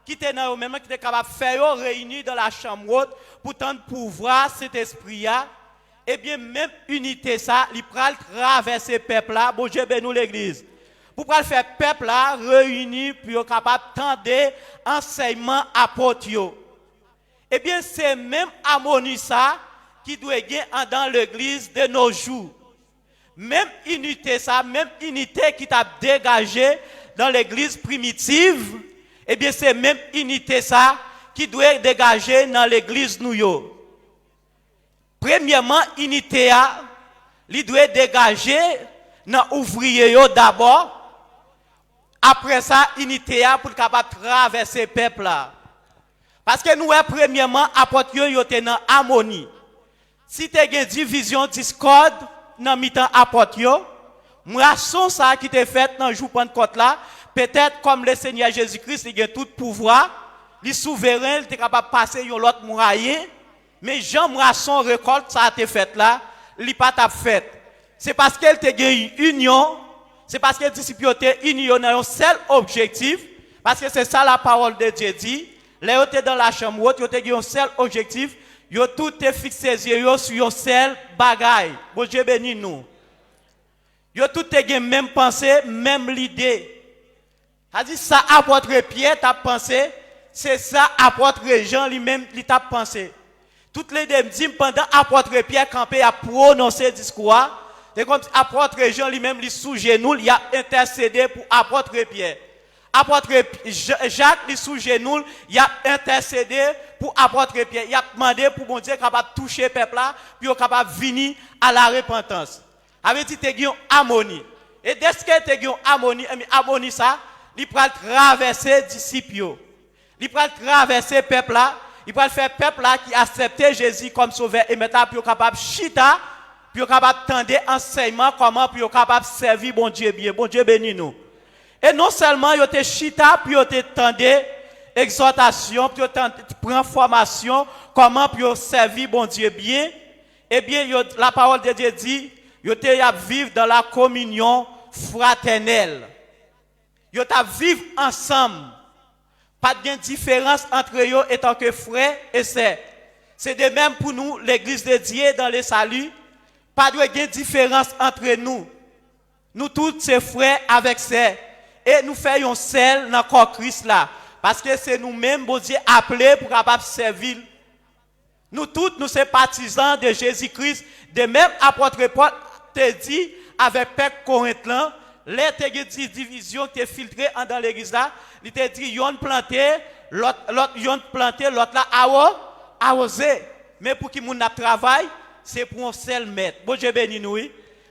ki te nan yo menm lan, ki te kapab fè yo reyini dans la chambre haute pou tann pouvwa Sentespri a, ebyen, menm inite sa, li pral travèse pèp la, Bondye beni w, legliz, pou pral fè pèp la reyini pou yo kapab tande ansèyman apot yo. Ebyen, se menm amoni sa ki dwe gen andan legliz de nos jours. Menm inite sa, menm inite ki t ap degaje nan legliz primitiv, ebyen, se menm inite sa ki dwe degaje nan legliz nou yo. Premyèman, inite a, li dwe degaje nan ouvriye yo dabò. Apre sa, inite a pou l kapab travèse pèp la. Paske nou wè, premyèman, apot yo, yo te nan amoni. Si te gen divizyon, diskòd nan mitan apot yo, mwason sa a ki te fèt nan jou Pannkòt la, petèt kòm le Senyè Jezi Kris, li gen tout pouvwa, li souveren, li te kapab pase yon lòt mwayen, men jan mwason rekòlt sa a te fèt la, li pa t ap fèt. Se paske l te gen inyon, se paske disip yo te ini yo nan yon sèl objektif, paske se sa la parole de Dieu di, lè yo te dans la chambre haute, yo te gen yon sèl objektif, yo tout te fikse zye yo sou yon sèl bagay. Bondye beni nou. Yo tout te gen menm panse, menm lide. Sa di sa apot Pyè t ap panse, se sa apot Jan li menm li t ap panse. Tout lede m di m pandan apot Pyè kanpe ap pwononse diskou a, se kòmsi apot Jan li menm li sou jenou l, y ap entèsede pou apot Pyè. Apot Jak li sou jenou l, y ap entèsede pou apot Pyè. Y ap mande pou Bondye kapab touche pèp la, pou yo kapab vini a la repantans. Sa vle di te gen yon amoni. E dèske te gen yon amoni, ebyen, amoni sa, li pral travèse disip yo. Li pral travèse pèp la, li pral fè pèp la ki aksepte Jezi kòm Sovè e Mèt la, pou yo kapab chita, pou yo kapab tande ansèyman, kòman pou yo kapab sèvi Bondye byen. Bondye beni nou. E non sèlman yo te chita pou yo te tande egzòtasyon, pou yo tande, pran fòmasyon, kòman pou yo sèvi Bondye byen, ebyen, yo, la parole de Dieu di, yo te y ap viv dans la communion fraternelle. Yo t ap viv ansanm. Pa t gen diferans antre yo etanke frè e sè. Se de menm pou nou, legliz de Dye dan le sali, pa dwe gen diferans antre nou. Nou tout se frè avèk sè, e nou fè yon sèl nan kò Kris la, paske se nou menm Bondye aple pou kapab sèvi l. Nou tout, nou se patizan de Jezi Kris, de menm apòt Pòl te di avèk pèp Korent lan, lè te gen di-, divizyon ki te filtre andan legliz la, li te di yonn plante, lòt, lòt yonn plante, lòt la awo-, awoze. Men pou ki moun n ap travay, se pou yon sèl mèt. Bondye beni nou, wi.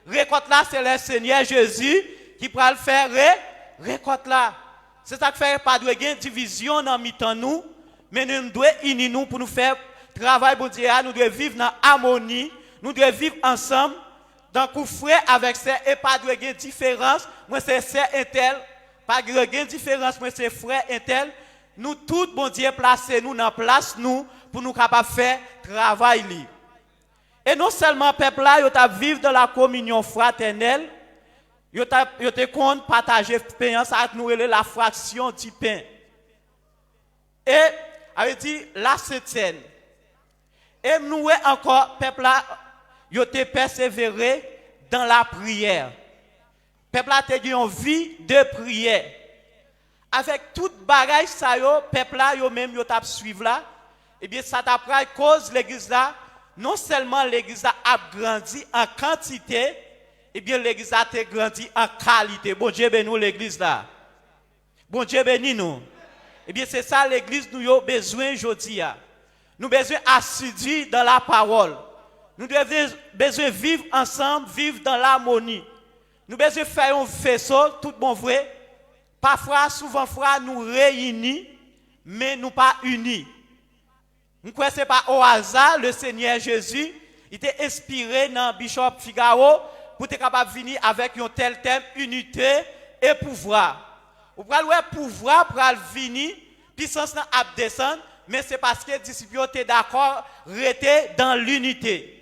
Rekòt la, se lè Senyè Jezi ki pral fè re-, rekòt la. Se sa k fè pa dwe gen divizyon nan mitan nou, men nou dwe ini nou pou nou fè travay Bondye a, nou dwe viv nan amoni, nou dwe viv ansanm, tankou frè avèk sè, e pa dwe gen diferans, mwen se sè entèl, pa dwe gen diferans, mwen se frè entèl. Nou tout, Bondye plase nou nan plas nou pou nou kapab fè travay li. E non sèlman pèp la, yo t ap viv dans la communion fraternelle, yo t ap, yo te konn pataje pen an, sa nou rele la fraction du pain. E, sa vle di, la Sent Sèn. E nou wè ankò, pèp la, yo te pèsevere dans la prière. Pèp la te gen yon vi de priyè. Avèk tout bagay sa yo, pèp la, yo menm, yo t ap swiv la, ebyen, sa t ap pral koz legliz la, non sèlman legliz la ap grandi an kantite, ebyen, legliz la te grandi an kalite. Bondye beni w, legliz la. Bondye beni nou. Ebyen, se sa legliz nou yo bezwen jodi a. Nou bezwen asidi dans la parole. Nou dwe bezwen viv ansanm, viv dans l'harmonie. Nou bezwen fè yon feso, tout bon vre. Pafwa, souvan fwa, nou reyini, men nou pa ini. M kwè se pa o aza, le Senyè Jezi, li te enspire nan Bishop Figaro pou te kapab vini avèk yon tèl tèm, inite e pouvwa. Ou pral wè pouvwa pral vini, pisans lan ap desann, men se paske disip yo te dakò rete dans l'unité.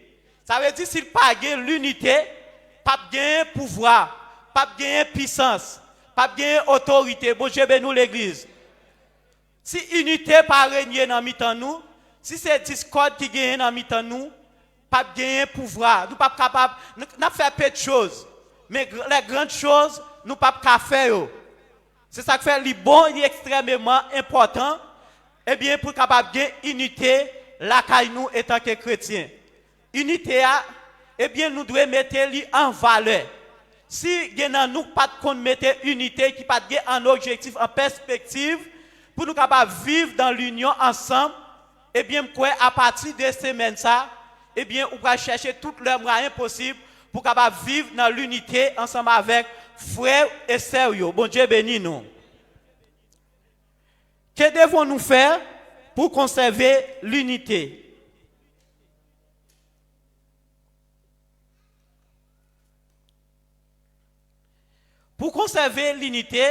Sa vle di, si l pa gen linite, p ap gen pouvwa, p ap gen pisans, p ap gen otorite. Bondye beni w, legliz. Si inite pa renye nan mitan nou, si se diskòd ki genyen nan mitan nou, p ap genyen pouvwa. Nou p ap kapab, n-, n ap fè peti choz, men gr-, les grandes choses, nou p ap ka fè yo. Se sa k fè li bon, li ekstrèmeman enpòtan, ebyen, pou kapab gen inite lakay nou antanke kretyen. Inite a, ebyen, nou dwe mete li an valè. Si gen nan nou k pa t konn mete inite, ki pa t gen an objektif, an pèspektiv, pou nou kapab viv dans l'union ansanm, ebyen, m kwè apati de semèn sa, ebyen, ou pral chèche tout lè mwayen posib pou kapab viv nan linite ansanm avèk frè e sè w yo. Bondye beni nou. Que devons-nous faire pour conserver l'unité? Pou konsève linite,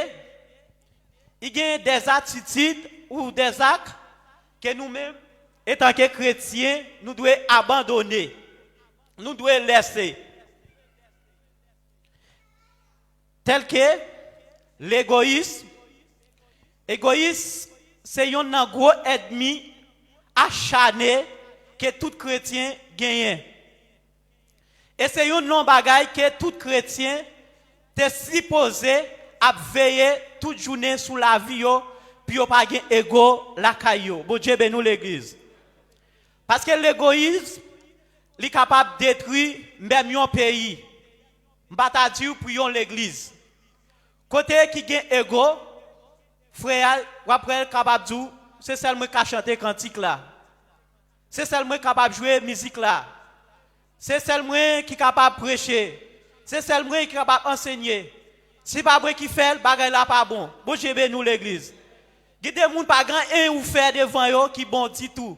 i gen dèzatitid ou dèzak ke nou menm, antanke kretyen, nou dwe abandone, nou dwe lèse. Tèlke legoyis. Egoyis se yonn nan gwo ènmi achane ke tout kretyen genyen. E se yonn nan bagay ke tout kretyen te sipoze ap veye tout jounen sou lavi yo, pou yo pa gen ego lakay yo. Bondye beni w, legliz. Paske legoyis, li kapab detwi menm yon peyi. M pa ta di w pou yon legliz. Kote ki gen ego, frè a, w ap wè l kapab di w, se sèl mwen k ka chante kantik la. Se sèl mwen k kapab jwe mizik la. Se sèl mwen ki kapab preche. Se sèl mwen ki kapab ansenye. Si pa mwen ki fè l, bagay la pa bon. Bondye beni w, legliz. Gen de moun pa gen anyen ou fè devan yo ki bon ditou.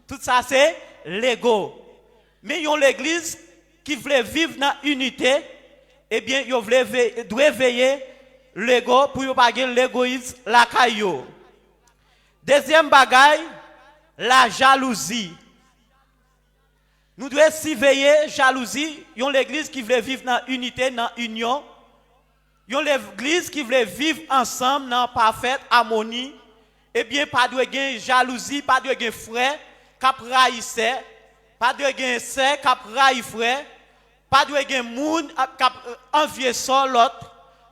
Tout sa se lego. Men yon legliz ki vle viv nan inite, ebyen, yo vle ve-, dwe veye lego pou yo pa gen legoyis lakay yo. Dezyèm bagay, la jalouzi. Nou dwe siveye jalouzi yon legliz ki vle viv nan inite, nan inyon. Yon legliz ki vle viv ansanm nan pafèt amoni, ebyen, pa dwe gen jalouzi, pa dwe gen frè k ap rayi sè, pa dwe gen sè k ap rayi frè, pa dwe gen moun ap- k ap anvye sò lòt,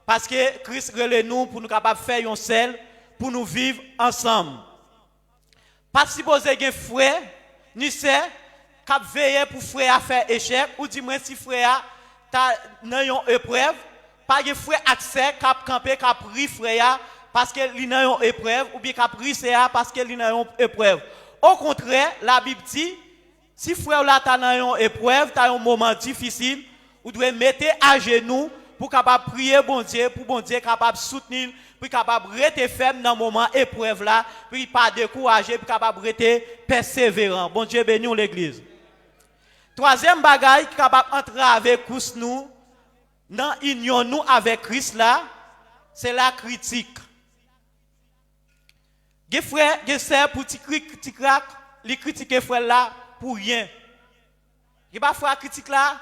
paske Kris rele nou pou nou kapab fè yon sèl, pou nou viv ansanm. Pa sipoze gen frè ni sè k ap veye pou frè a fè echèk, oudimwen si frè a ta nan yon eprèv, pa gen frè ak sè k ap kanpe, k ap ri frè a paske li nan yon eprèv, oubyen k ap ri sè a paske li nan yon eprèv. Okontrè, Labib di, si frè w la ta nan yon eprèv, ta yon moman difisil, ou dwe mete ajenou pou kapab priye Bondye, pou Bondye kapab soutni l, pou l kapab rete fèm nan moman eprèv la, pou l pa dekouraje, pou l kapab rete pèseveran. Bondye beni w, legliz. Twazyèm bagay ki kapab antrave kous nou nan inyon nou avèk Kris la, se lakritik. Gen frè, gen sè, pou ti krik, ti krak, li kritike frè l la pou ryen. Gen pafwa kritik la,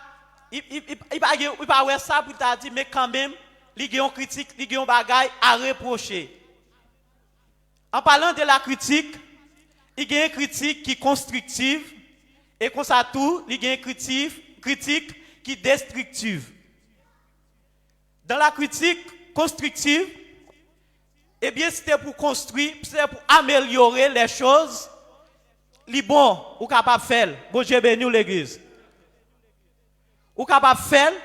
li, li, li, li pa gen, li pa wè sa pou li ta di, men kanmenm, li gen yon kritik, li gen yon bagay a repwoche. An palan de lakritik, li gen kritik ki konstriktiv, e konsa tou, li gen kritik, kritik ki destriktiv. Dan lakritik konstriktiv, ebyen, si te pou konstwi, si te pou amelyore lè choz, li bon, ou kapab fè l. Bondye beni w, legliz. Ou kapab fè l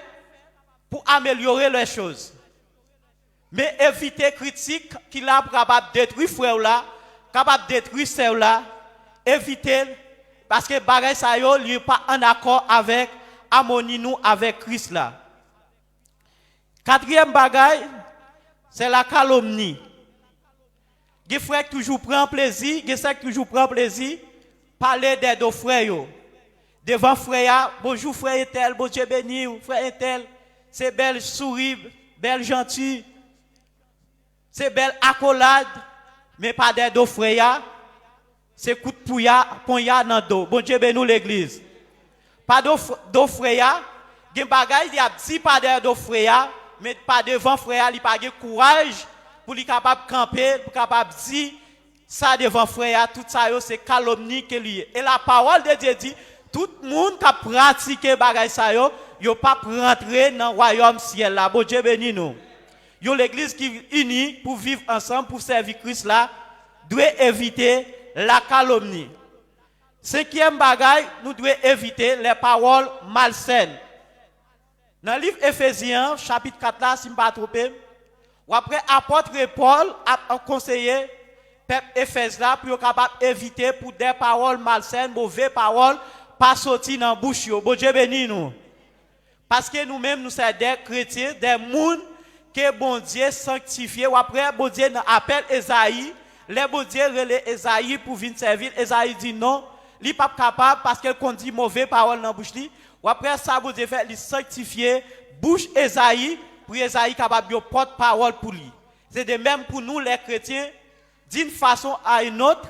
pou amelyore lè choz. Men evite kritik ki la pou kapab detwi frè w la, kapab detwi sè w la, evite l, paske bagay sa yo, li pa ann akò avèk amoni nou avèk Kris la. Katriyèm bagay, se lakalomni. Gen frè ki toujou pran plezi, gen sè ki toujou pran plezi, pale dèdo frè yo. Devan frè a, bonjou frè entèl, Bondye beni w, frè entèl, se bèl souri, bèl janti, se bèl akolad, men pa dèdo frè a, se kout pouya, ponya nan do. Bondye beni w, legliz. Pa do, do frè a, gen bagay li ap di pa dèyè do frè a, men pa devan frè a, li pa gen kouraj pou li kapab kanpe, pou kapab di sa devan frè a, tout sa yo se kalomni ke li ye. E la pawòl de Dye di, tout moun k ap pratike bagay sa yo, yo p ap rantre nan wayòm syèl la. Bondye beni nou. Yon legliz ki ini pou viv ansanm, pou sèvi Kris la, dwe evite lakalomni. Senkyèm bagay, nou dwe evite lè pawòl malsèn. Nan liv Efezyen an, chapit kat la, si m pa twonpe m, w ap wè apòt Pòl ap konseye pèp Efèz la pou yo kapab evite pou dè pawòl malsèn, move pawòl, pa soti nan bouch yo. Bondye beni nou. Paske nou menm, nou se dè kretyen, dè moun ke Bondye sanktifye. W ap wè Bondye nan apèl Ezayi, lè Bondye rele Ezayi pou vin sèvi l, Ezayi di non, li p ap kapab paske l konn di move pawòl nan bouch li. W ap wè sa Bondye fè, li sanktifye bouch Ezayi pou Ezayi kapab yon pòt pawòl pou li. Se de menm pou nou, lè kretyen, d'une façon à une autre,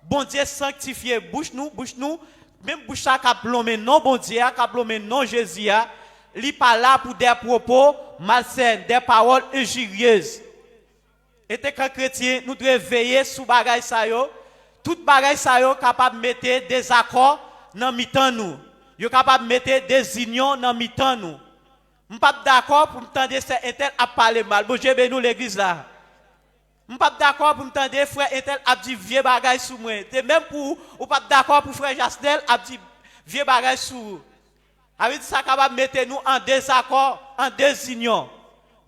Bondye sanktifye bouch nou, bouch nou, menm bouch sa k ap lonmen non Bondye a, k ap lonmen non Jezi a, li pa la pou dè pwopo malsèn, dè pawòl enjiryez. Etanke kretyen, nou dwe veye sou bagay sa yo. Tout bagay sa yo kapab mete dezakò nan mitan nou. Yo kapab mete dezinyon nan mitan nou. M p ap dakò pou m tande sè entèl ap pale mal. Bondye beni w, legliz la. M p ap dakò pou m tande frè entèl ap di vye bagay sou mwen. De menm pou ou, ou p ap dakò pou frè Jasnèl ap di vye bagay sou ou. Sa vle di sa kapab mete nou an dezakò, an dezinyon.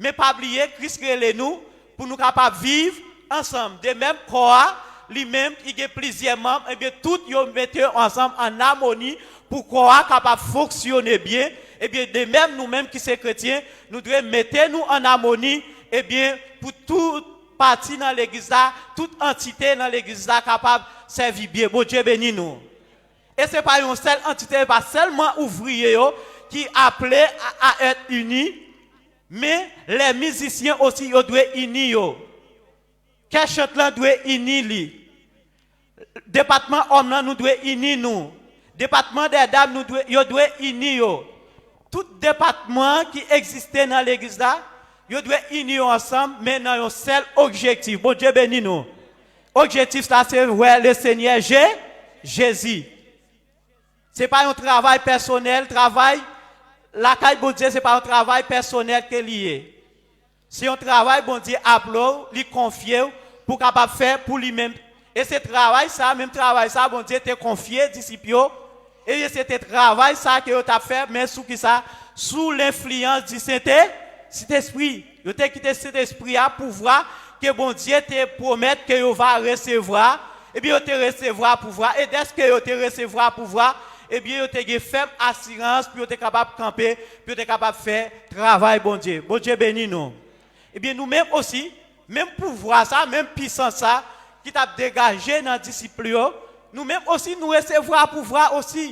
Men pa bliye, Kris rele nou pou nou kapab viv ansanm. De menm kò a, li menm ki gen plizyè manm, ebyen tout yo mete yo ansanm an amoni pou kò a kapab fonksyone byen. Ebyen de menm nou menm ki se kretyen, nou dwe mete nou an amoni, ebyen pou tout pati nan legliz la, tout antite nan legliz la kapab sèvi byen. Bondye beni nou. E se pa yon sèl antite, e pa sèlman ouvriye yo ki aple a, a èt ini, men lè mizisyen osi yo dwe ini yo. Kè chant lan dwe ini li. Depatman òm lan, nou dwe ini nou. Depatman dè dam, nou dwe, yo dwe ini yo. Tout depatman ki egziste nan legliz la, yo dwe ini yo ansanm, men nan yon sèl objektif. Bondye beni nou. Objektif la se wè Lesenyè Je, Jezi. Se pa yon travay pèsonèl, travay lakay Bondye, se pa yon travay pèsonèl ke li ye. Se yon travay Bondye aple w, li konfye w pou w kapab fè pou li menm. E se travay sa, menm travay sa Bondye te konfye disip yo. E se te travay sa ke yo t ap fè, men sou kisa? Sou lenfliyans di Sente, Sentespri. Yo te kite Sentespri a, pouvwa ke Bondye te pwomèt ke yo va resevwa. Ebyen, yo te resevwa pouvwa. E dèske yo te resevwa pouvwa, ebyen, yo te gen fèm asirans pou yo te kapab kanpe, pou yo te kapab fè travay Bondye. Bondye beni nou. Ebyen, nou menm osi, menm pouvwa sa, menm pisans sa, ki t ap degaje nan disip yo, nou menm osi, nou resevwa pouvwa osi.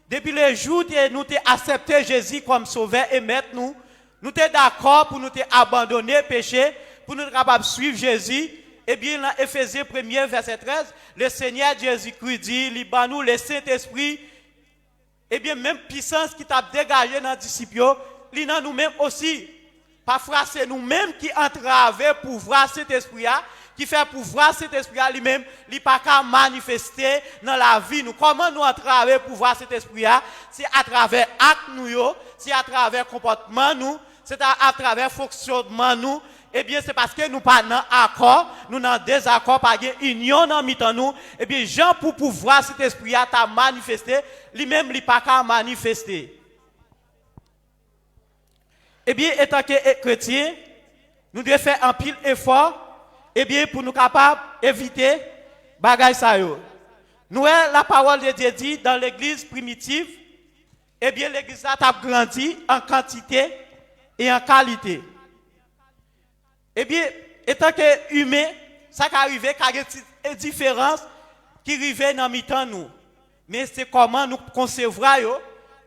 Depi le jou te, nou te aksepte Jezi kòm Sovè e Mèt nou, nou te dakò pou nou te abandone peche, pou nou te kapab swiv Jezi. Ebyen, nan Efezyen premye, vèsè trèz, le Senyè Jezikri di, li ban nou le Sentespri. Ebyen, menm pisans ki t ap degaje nan disip yo, li nan nou menm osi. Pafwa, se nou menm ki antrave pouvwa Sentespri a, ki fè pouvwa Sentespri a li menm, li pa ka manifeste nan lavi nou. Kòman nou antrave pouvwa Sentespri a? Se atravè ak nou yo, se atravè konpòtman nou, se ta, atravè fonksyonman nou. Ebyen, se paske nou pa nan akò, nou nan dezakò, pa gen inyon nan mitan nou. Ebyen, jan pou pouvwa Sentespri a ta manifeste, li menm li pa ka manifeste. Ebyen, etanke e- kretyen, nou dwe fè anpil efò, ebyen, pou nou kapab evite bagay sa yo. Nou wè, la parole de Dieu dit, dans l'église primitive, ebyen, legliz la t ap grandi an kantite e an kalite. Ebyen, etanke imen, sa ka rive, ka gen ti diferans ki rive nan mitan nou. Men se kòman nou konsevwa yo,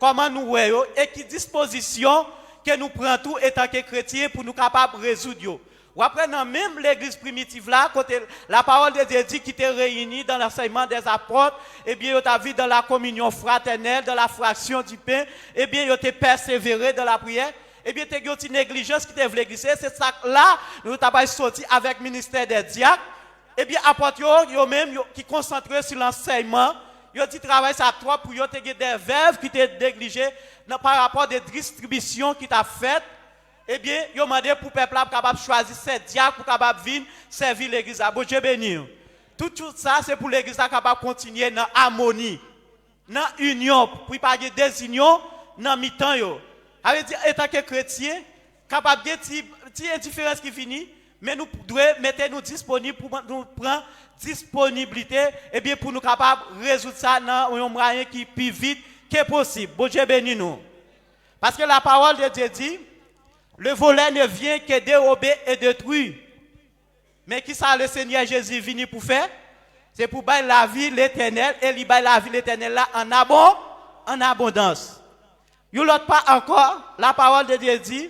kòman nou wè yo, e ki dispozisyon ke nou pran tou etanke kretyen pou nou kapab rezoud yo. W ap wè nan menm legliz primitiv la, kote la parole de Dieu dit ki te reyini dans l'enseignement des apôtres, ebyen, yo t ap viv dans la communion fraternelle, dans la fraction du pain, ebyen, yo te pèsevere dans la prière. Ebyen, te gen yon ti neglijans ki te vle glise. Se sa k la, nou ta pral soti avèk ministè dè dyak. Ebyen, apòt yo, yo menm, yo, ki konsantre sou lansèyman, yo di travay sa twòp pou yo, te gen de vèv ki te neglije nan, pa rapò de distribisyon ki t ap fèt. Ebyen, yo mande pou pèp la kapab chwazi sèt dyak pou kapab vin sèvi legliz la. Bondye beni w. Tout, tout sa, se pou legliz la kapab kontinye nan amoni, nan inyon, pou pa gen dezinyon nan mitan yo. Sa vle di, etanke kretyen, kapab gen ti, ti endiferans ki vini, men nou dwe mete nou disponib pou nou pran disponiblite, ebyen, pou nou kapab rezoud sa nan yon mwayen ki pi vit ke posib. Bondye beni nou. Paske la parole de Dieu dit, le voleur ne vient que dérober et détruire. Men ki sa le Senyè Jezi vini pou fè? Se pou bay lavi letènèl, e li bay lavi letènèl la an abon, an abondans. Yon lòt pa ankò, la parole de Dieu dit,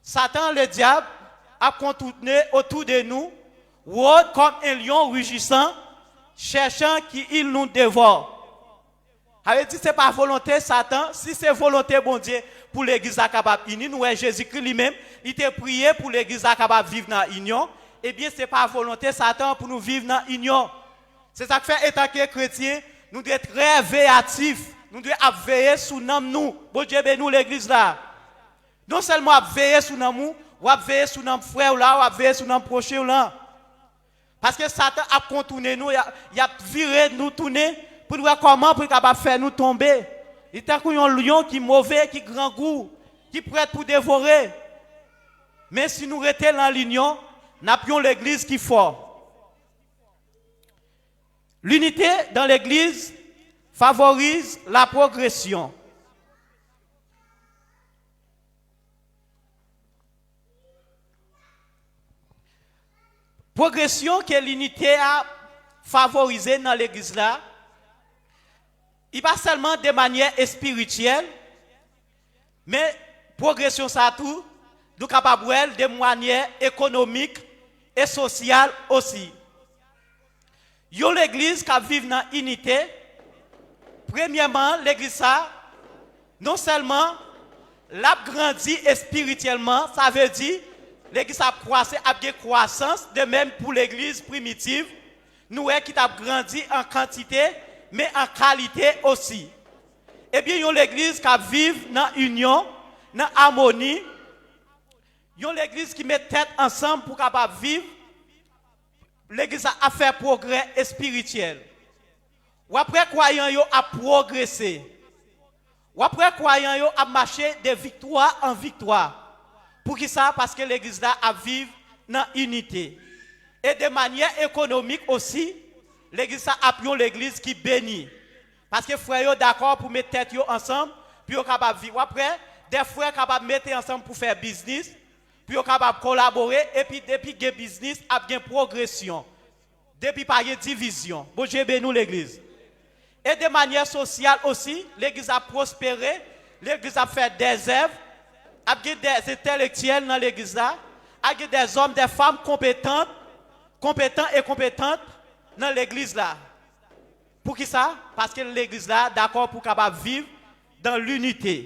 Satan, le diable, a contourné autour de nous, rôde comme un lion rugissant, cherchant qui il nous dévore. Sa vle di se pa volonte Satan, si se volonte Bondye pou legliz la kapab ini, nou wè Jezikri li menm, li te priye pou legliz la kapab viv nan inyon, ebyen se pa volonte Satan pou nou viv nan inyon. Se sa k fè, etanke kretyen, nou dwe trè veyatif, nou dwe ap veye sou nanm nou. Bondye beni w, legliz la. Non sèlman w ap veye sou nanm ou, w ap veye sou nanm frè w la, w ap veye sou nanm pwochen w lan. Paske Satan ap kontounen nou, y ap, y ap vire nou tounen pou l wè kòman pou l kapab fè nou tonbe. Li tankou yon lyon ki move, ki grangou, ki prèt pou devore. Men si nou rete nan linyon, n ap yon legliz ki fò. L'unité dans l'église favorise la progression. Pwogresyon ke linite a favorize nan legliz la, li pa sèlman de manyè espirityèl, men pwogresyon sa tou, nou kapab wè l de manyè ekonomik e sosyal osi. Yon legliz k ap viv nan inite, premyèman, legliz sa, non sèlman l ap grandi espirityèlman, sa vle di, legliz sa ap kwase, ap gen kwasans, de menm pou legliz primitiv, nou wè ki t ap grandi an kantite, men an kalite osi. Ebyen, yon legliz k ap viv nan inyon, nan amoni, yon legliz ki met tèt ansanm pou kapab viv, legliz la ap fè pwogrè espirityèl. W ap wè kwayan yo ap pwogrese. W ap wè kwayan yo ap mache de viktwa an viktwa. Poukisa? Paske legliz la ap viv nan inite. E de manyè ekonomik osi, legliz sa ap yon legliz ki beni. Paske frè yo dakò pou met tèt yo ansanm, pou yo kapab viv. W ap wè, de frè kapab mete ansanm pou fè biznis, pou yo kapab kolabore, epi depi gen biznis, ap gen pwogresyon. Depi pa gen divizyon. Bondye beni w, legliz. E de manyè sosyal osi, legliz ap pwospere, legliz ap fè dèzèv, ap gen dèzentelektyèl nan legliz la, ap gen dèzòm, dèfanm konpetan, konpetan e konpetant nan legliz la. Poukisa? Paske legliz la dakò pou kapab viv dan linite.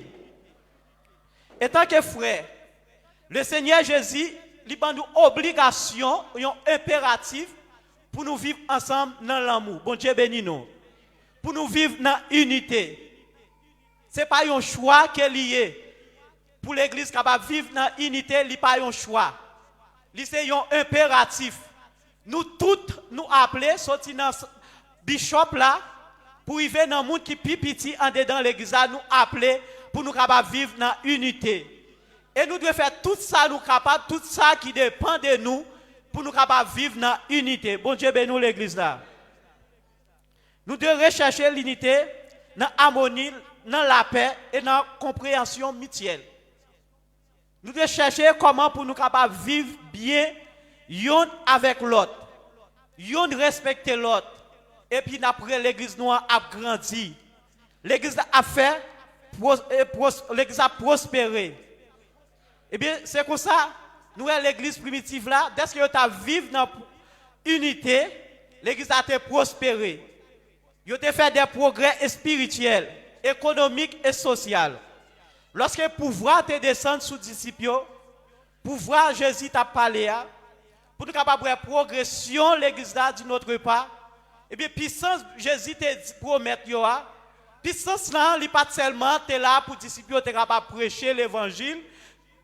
Etanke frè, Lesenyè Jezi, li ban nou obligasyon, yon enperatif pou nou viv ansanm nan lanmou. Bondye beni nou. Pou nou viv nan inite. Se pa yon chwa ke li ye. Pou legliz kapab viv nan inite, li pa yon chwa. Li se yon enperatif. Nou tout, nou aple, soti nan s-, bichòp la, pou rive nan moun ki pi piti andedan legliz la, nou aple pou nou kapab viv nan inite. E nou dwe fè tout sa nou kapab, tout sa ki depann de nou, pou nou kapab viv nan inite. Bondye beni w, legliz la. Nou dwe rechèche linite nan amoni, nan lapè e nan konpreyansyon mityèl. Nou dwe chèche kòman pou nou kapab viv byen yonn avèk lòt. Yonn respekte lòt. Epi n ap wè legliz nou an ap grandi. Legliz la ap fè, pwo-, e pwos-, legliz la ap pwospere. Ebyen, se konsa, nou wè legliz primitif la, dèske yo t ap viv nan inite, legliz la te pwospere. Yo te fè de pwogrè espirityèl, ekonomik e sosyal. Lòske pouvwa te desann sou disip yo, pouvwa Jezi t ap pale a, pou nou kapab wè pwogresyon legliz la di notre pa, ebyen, pisans Jezi te di, pwomèt yo a, pisans lan, li pa t sèlman te la pou disip yo te kapab preche levanjil,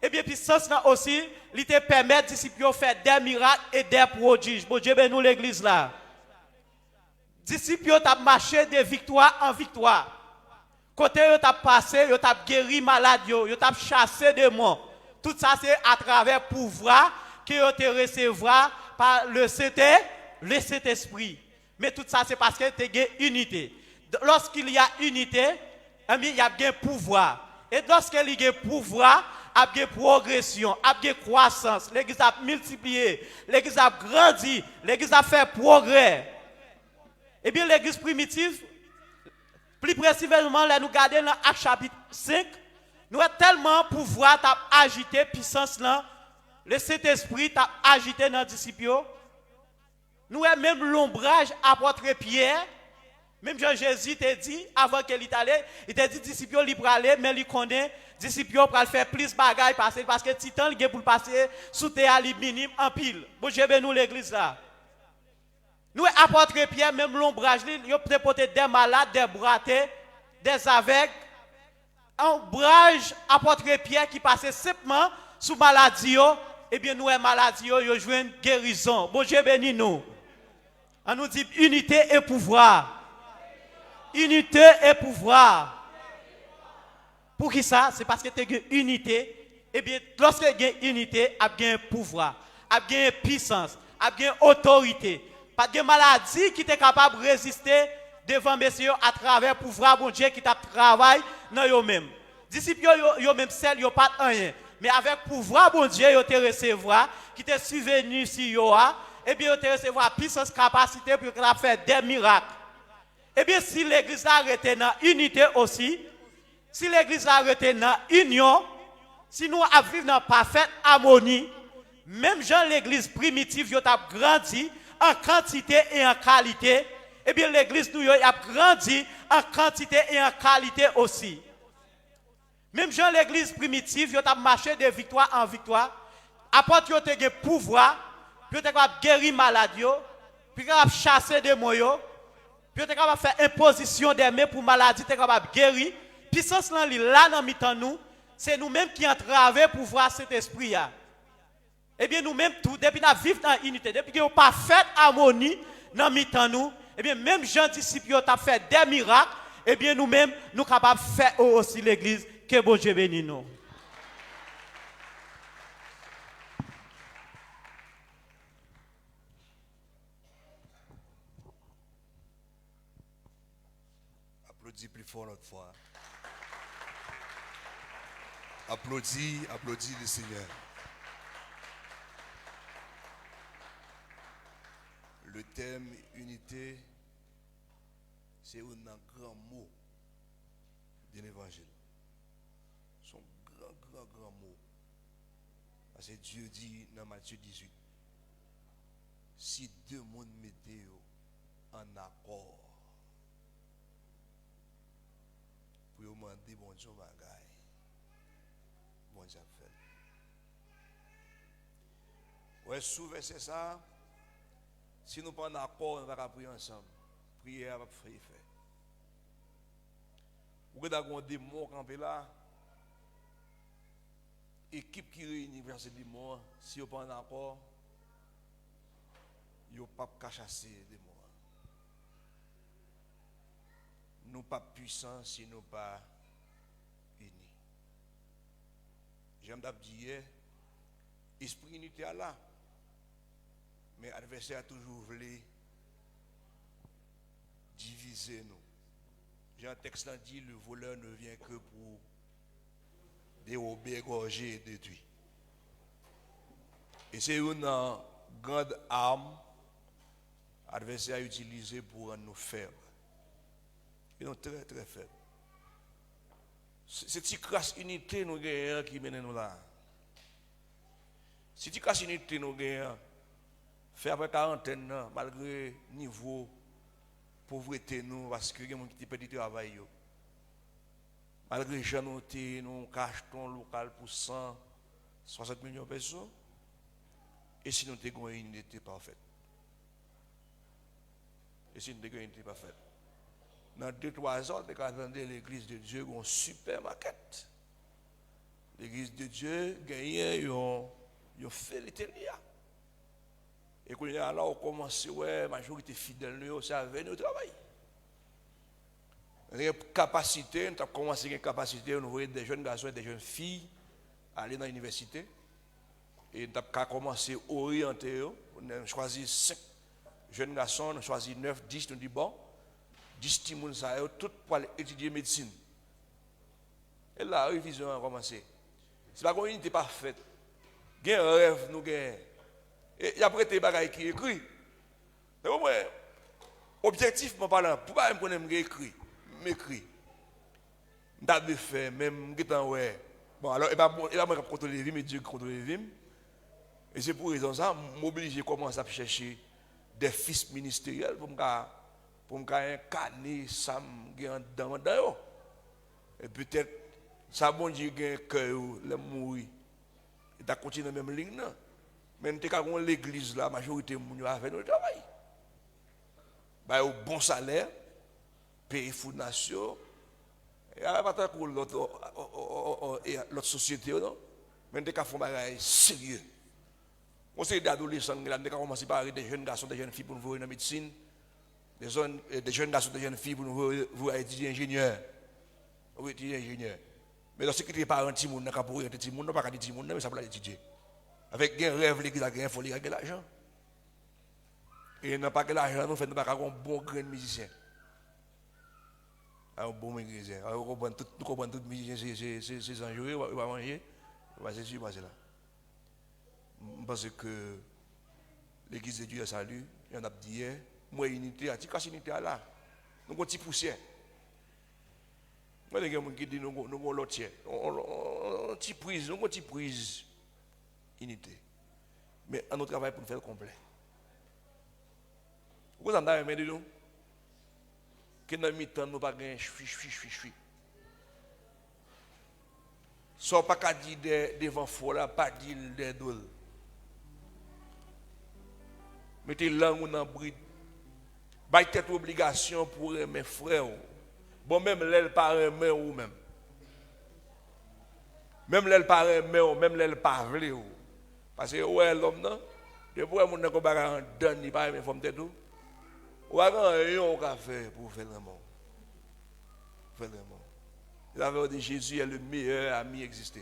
ebyen, pisans lan osi, li te pèmèt disip yo fè de mirak e de pwodij. Bondye beni w, legliz la. Disip yo t ap mache de viktwa an viktwa. Kote yo t ap pase, yo t ap geri malad yo, yo t ap chase demon. Tout sa se atravè pouvwa ke yo te resevwa pa le Sente, le Sentespri. Men tout sa se paske te gen inite. Lòske li a inite, ebyen, y ap gen pouvwa. E lòske li gen pouvwa, ap gen pwogresyon, ap gen kwasans, legliz ap miltipliye, legliz ap grandi, legliz ap fè pwogrè. Ebyen, legliz primitif, pli presizeman, lè nou gade nan Ak chapit senk, nou wè tèlman pouvwa t ap ajite, pisans lan, le Sentespri t ap ajite nan disip yo. Nou wè menm lonbraj apòt Pyè, menm jan Jezi te di, avan ke li t ale, li te di disip yo li prale, men li konnen disip yo pral fè plis bagay pase l, paske ti tan li gen pou l pase sou tè a, li minim anpil. Bondye beni w, legliz la. Nou wè apòt Pyè, menm lonbraj li, yo te pote de malad, de bwate, de zavèg. Lonbraj apòt Pyè ki pase senpman sou maladi yo, ebyen, nou wè maladi yo, yo jwenn gerizon. Bondye beni nou. An nou di, inite e pouvwa. Inite e pouvwa. Poukisa? Se paske te gen inite. Ebyen, lòske gen inite, ap gen pouvwa, ap gen pisans, ap gen otorite. Pa t gen maladi ki te kapab reziste devan mesye yo atravè pouvwa Bondye ki t ap travay nan yo menm. Disip yo, yo, yo menm sèl, yo pa t anyen. Men avèk pouvwa Bondye yo te resevwa, ki te siveni si yo a, ebyen, yo te resevwa pisans, kapasite pou yo kapab fè de mirak. Ebyen, si legliz la rete nan inite osi, si legliz la rete nan inyon, si nou ap viv nan pafèt amoni, menm jan legliz primitif yo t ap grandi an kantite e an kalite, ebyen, legliz nou yo y ap grandi an kantite e an kalite osi. Menm jan legliz primitif yo t ap mache de viktwa an viktwa, apòt yo te gen pouvwa pou yo te kapab geri malad yo, pou yo kapab chase demon yo, Pou yo te kapab fè enpozisyon de men pou maladi te kapab geri. Pisans lan li la nan mitan nou. Se nou menm ki antrave pouvwa Sentespri a. Ebyen, nou menm tou, depi n ap viv nan inite, depi gen yon pafèt amoni nan mitan nou, ebyen, menm jan disip yo t ap fè de mirak, ebyen, nou menm, nou kapab fè osi legliz. Ke Bondye beni nou. Aplodi pli fò lòt fwa. Aplodi, aplodi le Seigneur. Le tèm inite, se youn nan gran mo de levanjil. Se yon gran, gran, gran mo. Paske Dye di nan Matye dizuit, si de moun mete yo ann akò pou yo mande Bondye yon bagay, Bondye ap fè l. Wè, sou vèsè sa a, si nou pa ann akò, nou pa ka priye ansanm. Priyè a p ap fè efè. Ou gentan gen yon demon kanpe la, ekip ki reyini pou chase demon an, si yo pa ann akò, yo p ap ka chase demon an. Nou p ap pwisan si nou pa ini. Jan m t ap di yè, espri inite a la, men advèsè a toujou vle divize nou. Jan tèks lan di, le voleur ne vient que pour dérober, égorger et détruire. E se youn nan grand arm advèsè a itilize pou rann nou fèb. E nou trè, trè fèb. Se, se ti kras inite nou genyen an ki mennen nou la. Se ti kras inite nou genyen an fè apre karantèn nan, malgre nivo povrete nou, paske gen moun ki te pèdi travay yo. Malgre jan nou te ye, nou ka achte yon lokal pou san swasant milyon peso. E si nou te gen yon inite pafèt? E si nou te gen yon inite pafèt? Nan de, twa zan, ou te ka tande Legliz de Dye gen yon sipèmakèt. Legliz de Dye genyen yon, yon fè li te li a. E kounye a la, ou kòmanse wè majorite fidèl nou yo, se avè nou yo travay. Nou gen kapasite, nou t ap kòmanse gen kapasite, nou voye de jèn gason e de jèn fi ale nan inivèsite. E nou t ap ka kòmanse oryante yo. Nou chwazi senk jèn gason, nou chwazi nèf, dis, nou di, bon, dis timoun sa yo, tout pral etidye medsin. E la, revizyon an kòmanse. Se pa gen yon inite pafèt. Gen rèv nou genyen. E y ap rete bagay ki ekri. Men pou mwen, objektifman palan, pou bagay m konnen m gen ekri, m ekri. M ta dwe fè, men m gentan wè. Bon, alò, e pa, e pa mwen k ap kontwole vi m, e Dye ki kontwole vi m. E se pou rezon sa, m oblije kòmanse ap chèche de fis ministeryèl pou m ka, pou m ka enkane sa m gen anndan, anndan yo. E petèt, sa Bondye gen kè yo, lè m mouri, li ta kontinye nan menm liy nan. Men n te ka gen yon legliz la, majorite moun yo avè nou travay. Ba yo bon salè, peye founasyon. E a pa tankou lòt, o, o, e lòt sosyete yo, non. Men n te ka fè yon bagay serye. Yon seri de adolesan gen la, n te ka kòmanse pare de jèn gason, de jèn fi pou n voye nan medsin. De jèn, de jèn gason, de jèn fi pou n voye, voye al etidye enjenyè. Voye etidye enjenyè. Men lòske kite paran timoun nan k ap oryante timoun nan, pa ka di timoun nan, men sa pou l al etidye. Avèk gen rèv legliz la genyen, fò li al gen lajan. E nan pa gen lajan, nou fè nou pa ka gen yon bon grenn mizisyen. A yon bon mizisyen. A, nou konprann tout, nou konprann tout mizisyen se, se, se, se zanj yo ye, yo pa manje, yo pa sesi, yo pa sela. M panse ke Legliz de Dye Sali, jan n ap di yè, m wè inite a, ti kras inite a la. Nou gon ti pousyè. Mwen gen moun ki di nou gon, nou gon lòt yè. On, on, on, on ti priz, nou gon ti priz inite. Men ann nou travay pou n fè l konplè. Ou konn sa m ta renmen di nou? Ke nan mitan nou pa gen chwi, chwi, chwi, chwi. Sa w pa ka di dè, devan frè w la, pa di l dè do l. Mete lang ou nan brid. Bay tèt ou obligasyon pou w renmen frè w. Bon, menm lè l pa renmen w menm. Menm lè l pa renmen w, menm lè l pa vle w. Paske ou wè lòm nan, depi w wè moun nan gon bagay anndan li pa renmen fòm tèt ou, ou pa gen anyen w ka fè pou w fè l renmen w. Pou w fè l renmen w. Se sa fè yo di Jésus est le meilleur ami existe.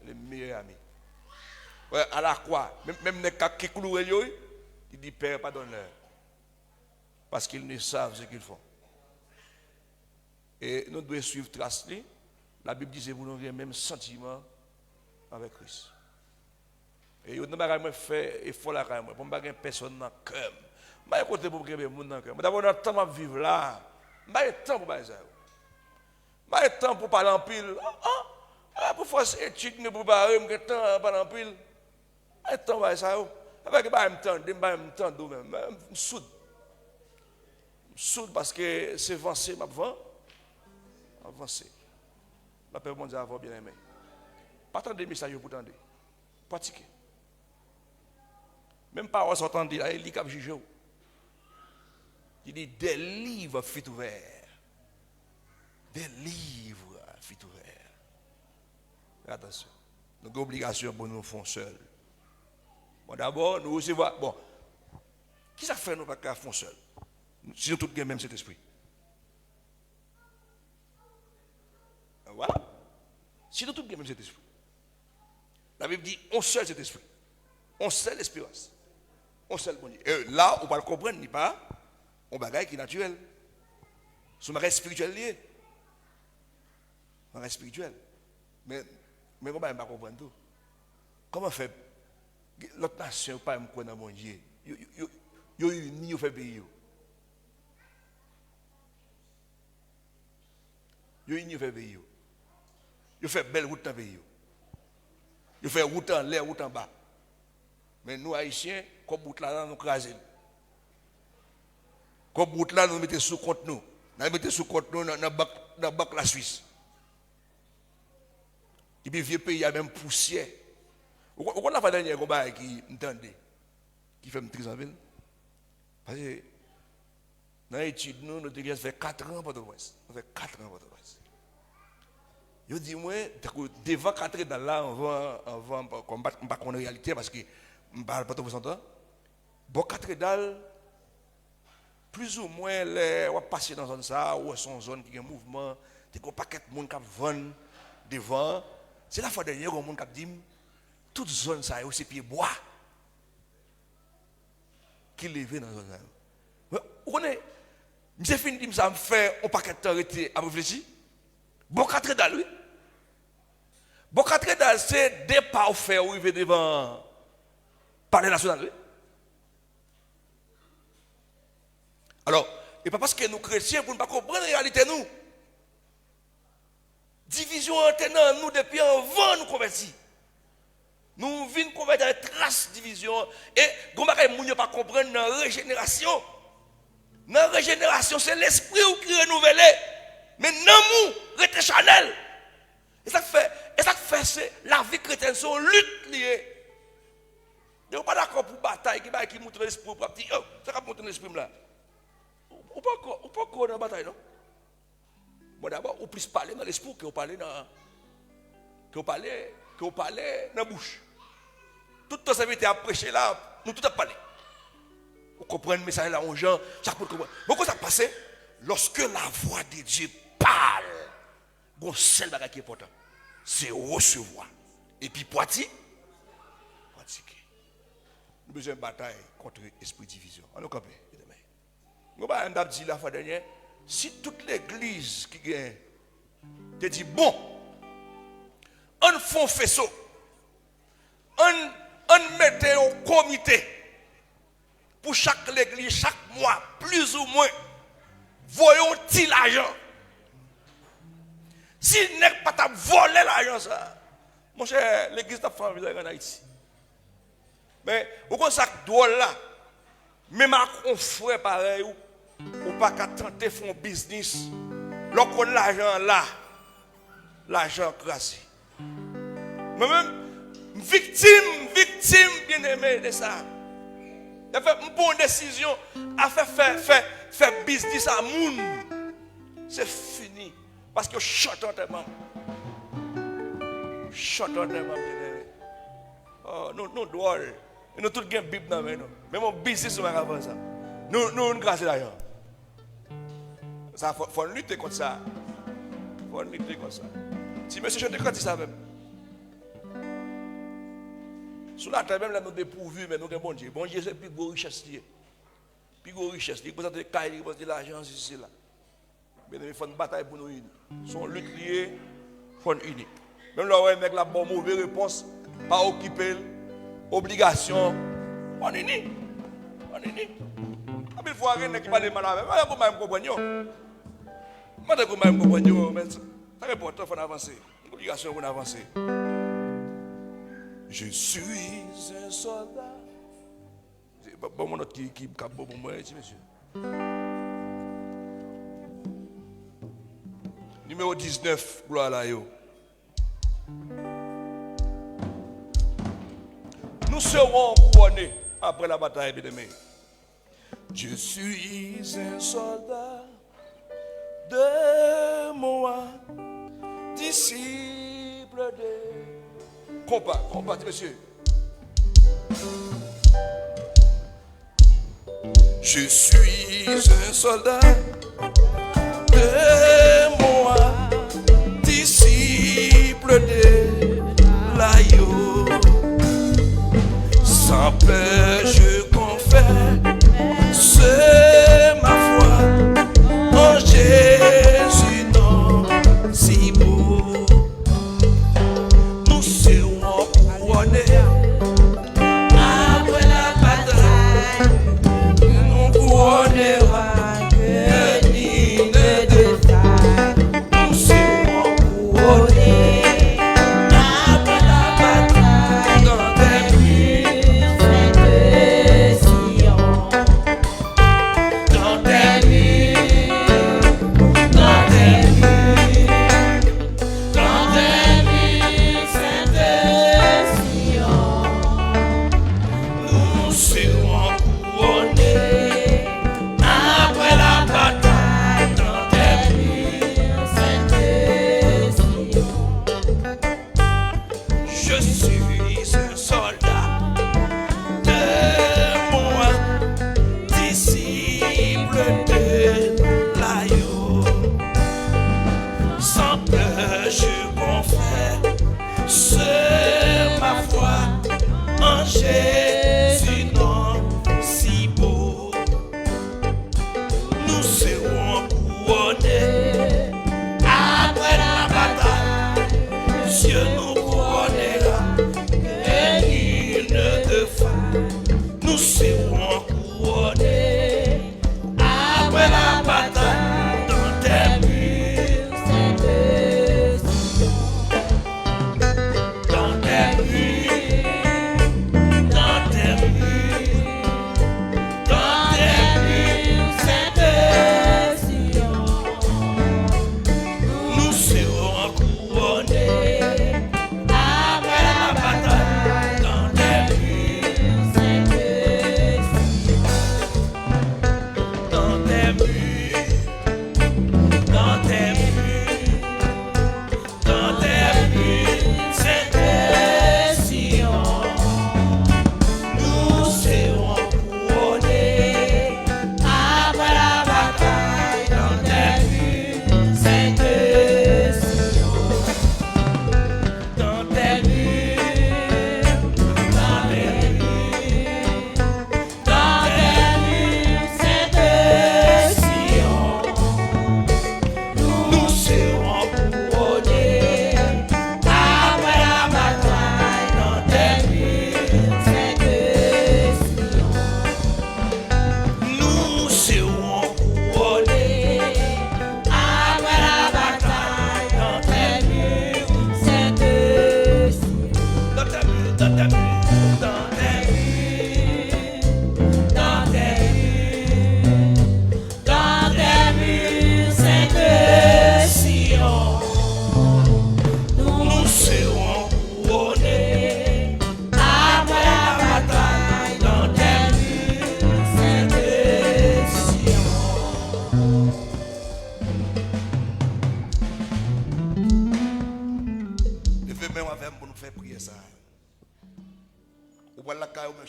Le meilleur ami. Wè, à la croix, menm, menm nèg k ap ki kloure l yo, wi, li di, Père, pardonne-leur. Parce qu'ils ne savent ce qu'ils font. E nou dwe swiv tras li. Labib di se pou nou gen menm santiman avèk Kris. E youn nan bagay mwen fè efò lakay mwen, pou m pa gen pèsonn nan kè m. M pa gen kote pou m kenbe moun nan kè m. Dabò, nan tan m ap viv la, m pa gen tan pou bagay sa yo. M pa gen tan pou pale anpil. Ah, ah, ah, pou fòs etid mwen prepare, m gen tan pale anpil. Mwen tan bay sa yo. Sa fè gen bagay m tande, m bagay m tande w menm. M, m soud. M soud paske se vanse m ap van-, m ap vanse. Lapè Bondye avè w, byeneme. Pa tande mesaj yo pou tande. Pratike. Menm pawòl sa w tande la, e li k ap jije w. Li di, des livres furent ouverts. Des livres furent ouverts. Fè atansyon. Nou gen obligasyon pou nou fè yon sèl. Bon, dabò, nou resevwa. Bon, kisa k fè nou pa ka fè yon sèl? Si nou tout gen menm Sentespri. Vwala. Si nou tout gen menm Sentespri. Labib di, yon sèl Sentespri. Yon sèl esperans. Yon sèl Bondye. E la, ou pral konprann, li pa yon bagay ki natirèl. Se yon bagay espirityèl li ye. Yon bagay espirityèl. Men, men gon bagay m pa konprann tou. Kòman fè lòt nasyon yo pa menm kwè nan Bondye? Yo, yo, yo, yo ini, yo fè peyi yo. Yo ini, yo fè peyi yo. Yo fè bèl wout nan peyi yo. Yo fè wout anlè, wout anba. Men nou, Ayisyen, kòb wout la, la, nou kraze l. Kòb wout la, nou mete sou kont nou. N al mete sou kont nou nan, nan bank, nan bank Laswis. Epi vye peyi a menm pousyè. Ou, ou konn lafwa dènyè gon bagay ki m tande, ki fè m tris anpil? Paske nan etid nou, nou te gen fè katran Pòtoprens. Nou fè katran Pòtoprens. Yo di mwen, tankou devan katedral la, anvan, anvan, m pa, m pa, m pa konn reyalite a, paske m pa al Pòtoprens lontan. Bò katedral, plizoumwen, lè w ap pase nan zòn sa a, ou wè se yon zòn ki gen mouvman, te gen yon pakèt moun k ap vann devan an. Se lafwa dènyè, gen yon moun k ap di m, tout zòn sa yo, se pye bwa ki leve nan zòn sa yo. Ou konnen, misye fin di m sa, m fè yon pakèt tan rete ap reflechi. Bò katedral, wi. Bò katedral, se de pa w fè w rive devan Palè Nasyonal, wi. Alò, e pa paske nou kretyen pou n pa konprann reyalite nou. Divizyon an te nan nou depi anvan nou konvèti. Nou vin konvèti avèk tras divizyon an. E gon bagay moun yo pa konprann nan rejenerasyon. Nan rejenerasyon, se lespri w ki renouvele, men nanm ou rete chanèl. E sa k fè, e sa k fè se lavi kretyèn se yon lit li ye. Lè ou pa dakò pou batay, gen bagay ki moute nan lespri w, pou ap di, "Oh, sa k ap moute nan lespri m la?" Ou, ou poko, ou poko nan batay, non. Bon, dabò, ou plis pale nan lespri w ke w pale nan, ke w pale, ke w pale nan bouch. Tout tan sèvitè ap preche la, nou tout ap pale. Ou konprann mesaj la yon jan, chak moun konprann. Bon, konsa k pase, lorsque la voix de Dieu parle, gon sèl bagay ki enpòtan, se resevwa. Epi pwati-, pratike. Nou bezwen batay kont espri divizyon. Ann nou kanpe, byeneme. Yon bagay m t ap di lafwa dènyè, si tout legliz ki gen te di, "Bon, ann fè yon feso, ann, ann mete yon komite pou chak legliz, chak mwa, plizoumwen, voye yon ti lajan." Si nèg pa t ap vòlè lajan sa a, monchè, legliz t ap fè anvi ann Ayiti. Men, ou konn sa k dwòl la? Menm ak yon frè parèy ou, ou pa ka tante fè yon biznis. Lè w konn lajan an la, lajan an kraze. Mwen menm, m viktim, m viktim, byeneme, de sa. Lè fè m pran yon desizyon, afè fè, fè, fè biznis a moun, se fini. Paske yo chante antèman m. Chante antèman m, byeneme. Oh, nou, nou dwòl. E nou tout gen Bib nan men nou. Menm yon biznis nou pa ka vann sa. Nou, nou, nou kraze lajan. Sa, fò, fò n lite kont sa. Fò n lite kont sa. Ti mesye chante kantik sa menm. Sou latè, menm lè nou depouvi, men nou gen Bondye. Bondye se pi gwo richès li ye. Pi gwo richès li. Li reprezante kay, li reprezante lajan, sesi, sela. Byeneme, fò n batay pou nou ini. Se yon lit li ye, fò n ini. Menm lè w wè nèg la ba w move repons, pa okipe l, obligasyon, fò n ini. Fò n ini. Anpil fwa, gen nèg ki pale mal avè m. Mwen tankou m konprann yo. Mwen tankou m konprann yo, men sa, sa enpòtan, fò n avanse. Obligasyon pou n avanse. Je suis un soldat. Ban, ban m yon nòt ki, ki, k ap bon pou mwen, ti mesye. Nimewo diznèf, glwa la yo. Nous serons couronnés après la bataille, bien-aimés. Je suis un soldat de Moab, disciple de. Konpa, konpa, ti mesye. Je suis un soldat de Moab, disciple de l'agneau. Sans peur, je confesse ma foi en Jésus, non si beau. Nous serons couronnés après la bataille. Nous couronnera que ni ne défaille. Nous serons couronnés après la bataille dans des mille.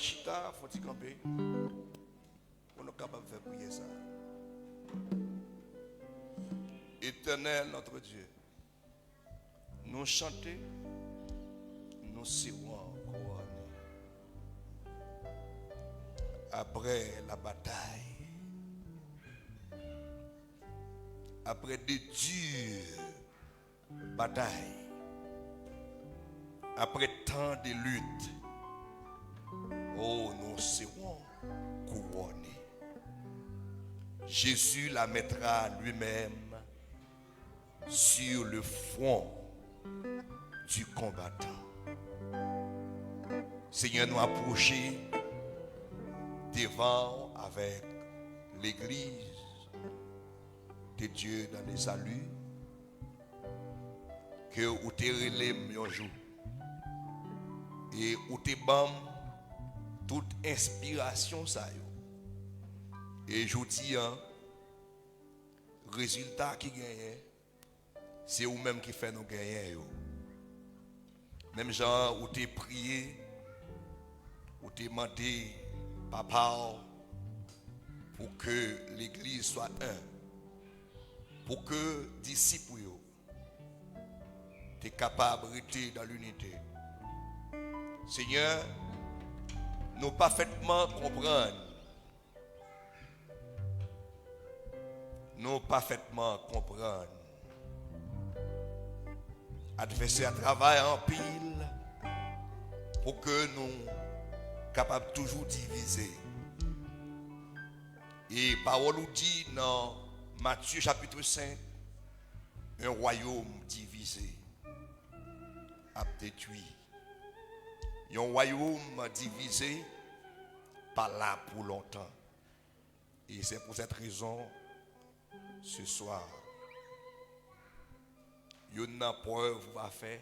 Chita, fon ti kanpe, pou nou kapab fè priyè sa. Éternel notre Dieu, nou chante, nou siwon kouwone. Après la bataille, après de dures batailles, après tant de luttes, oh, nous serons couronnés. Jésus la mettra lui-même sur le front du combattant. Senyè, nou apwoche devan w avèk legliz de Dieu dans le salut, ke ou te rele m yon jou, e ou te ban m tout enspirasyon sa yo. E jodi a, rezilta ki genyen, se ou menm ki fè nou genyen yo. Menm jan ou te priye, ou te mande Papa w pou ke legliz swa en, pou ke disip ou yo te kapab rete dans l'unité. Senyè, nou pafètman konprann Nou pafètman konprann advèsè a travay anpil pou ke nou kapab toujou divize. E pawòl ou di nan Matye chapit senk, un royaume divisé ap detwi. Yon wayòm divize pa la pou lontan. E se pou sèt rezon, se swa, youn nan prèv ou va fè,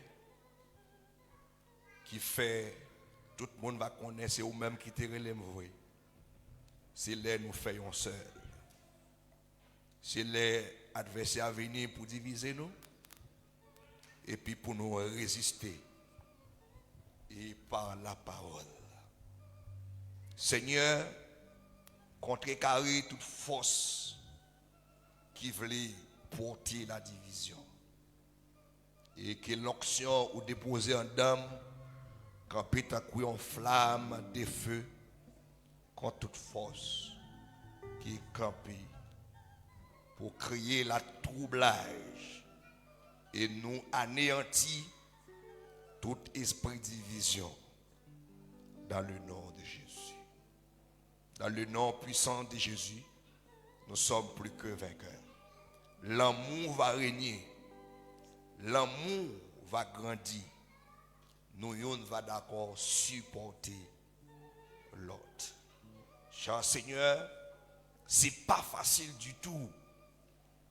ki fè tout moun va konnen se ou menm ki te rele m vre, se lè nou fè yon sèl. Se lè advèsè a vini pou divize nou, epi pou nou reziste, e pa lapawòl. Senyè, kontrekare tout fòs ki vle pote ladivizyon. E ke lonksyon ou depoze anndan m kanpe tankou yon flam de fe kont tout fòs ki kanpe pou kreye latwoublaj e nou aneyanti tout espri divizyon dans le nom de Jésus. Dans le nom puissant de Jésus, nous sommes plus que vainqueurs. Lanmou va renye. Lanmou va grandi. Nou youn va dakò sipòte lòt. Chè Senyè, se pa fasil ditou.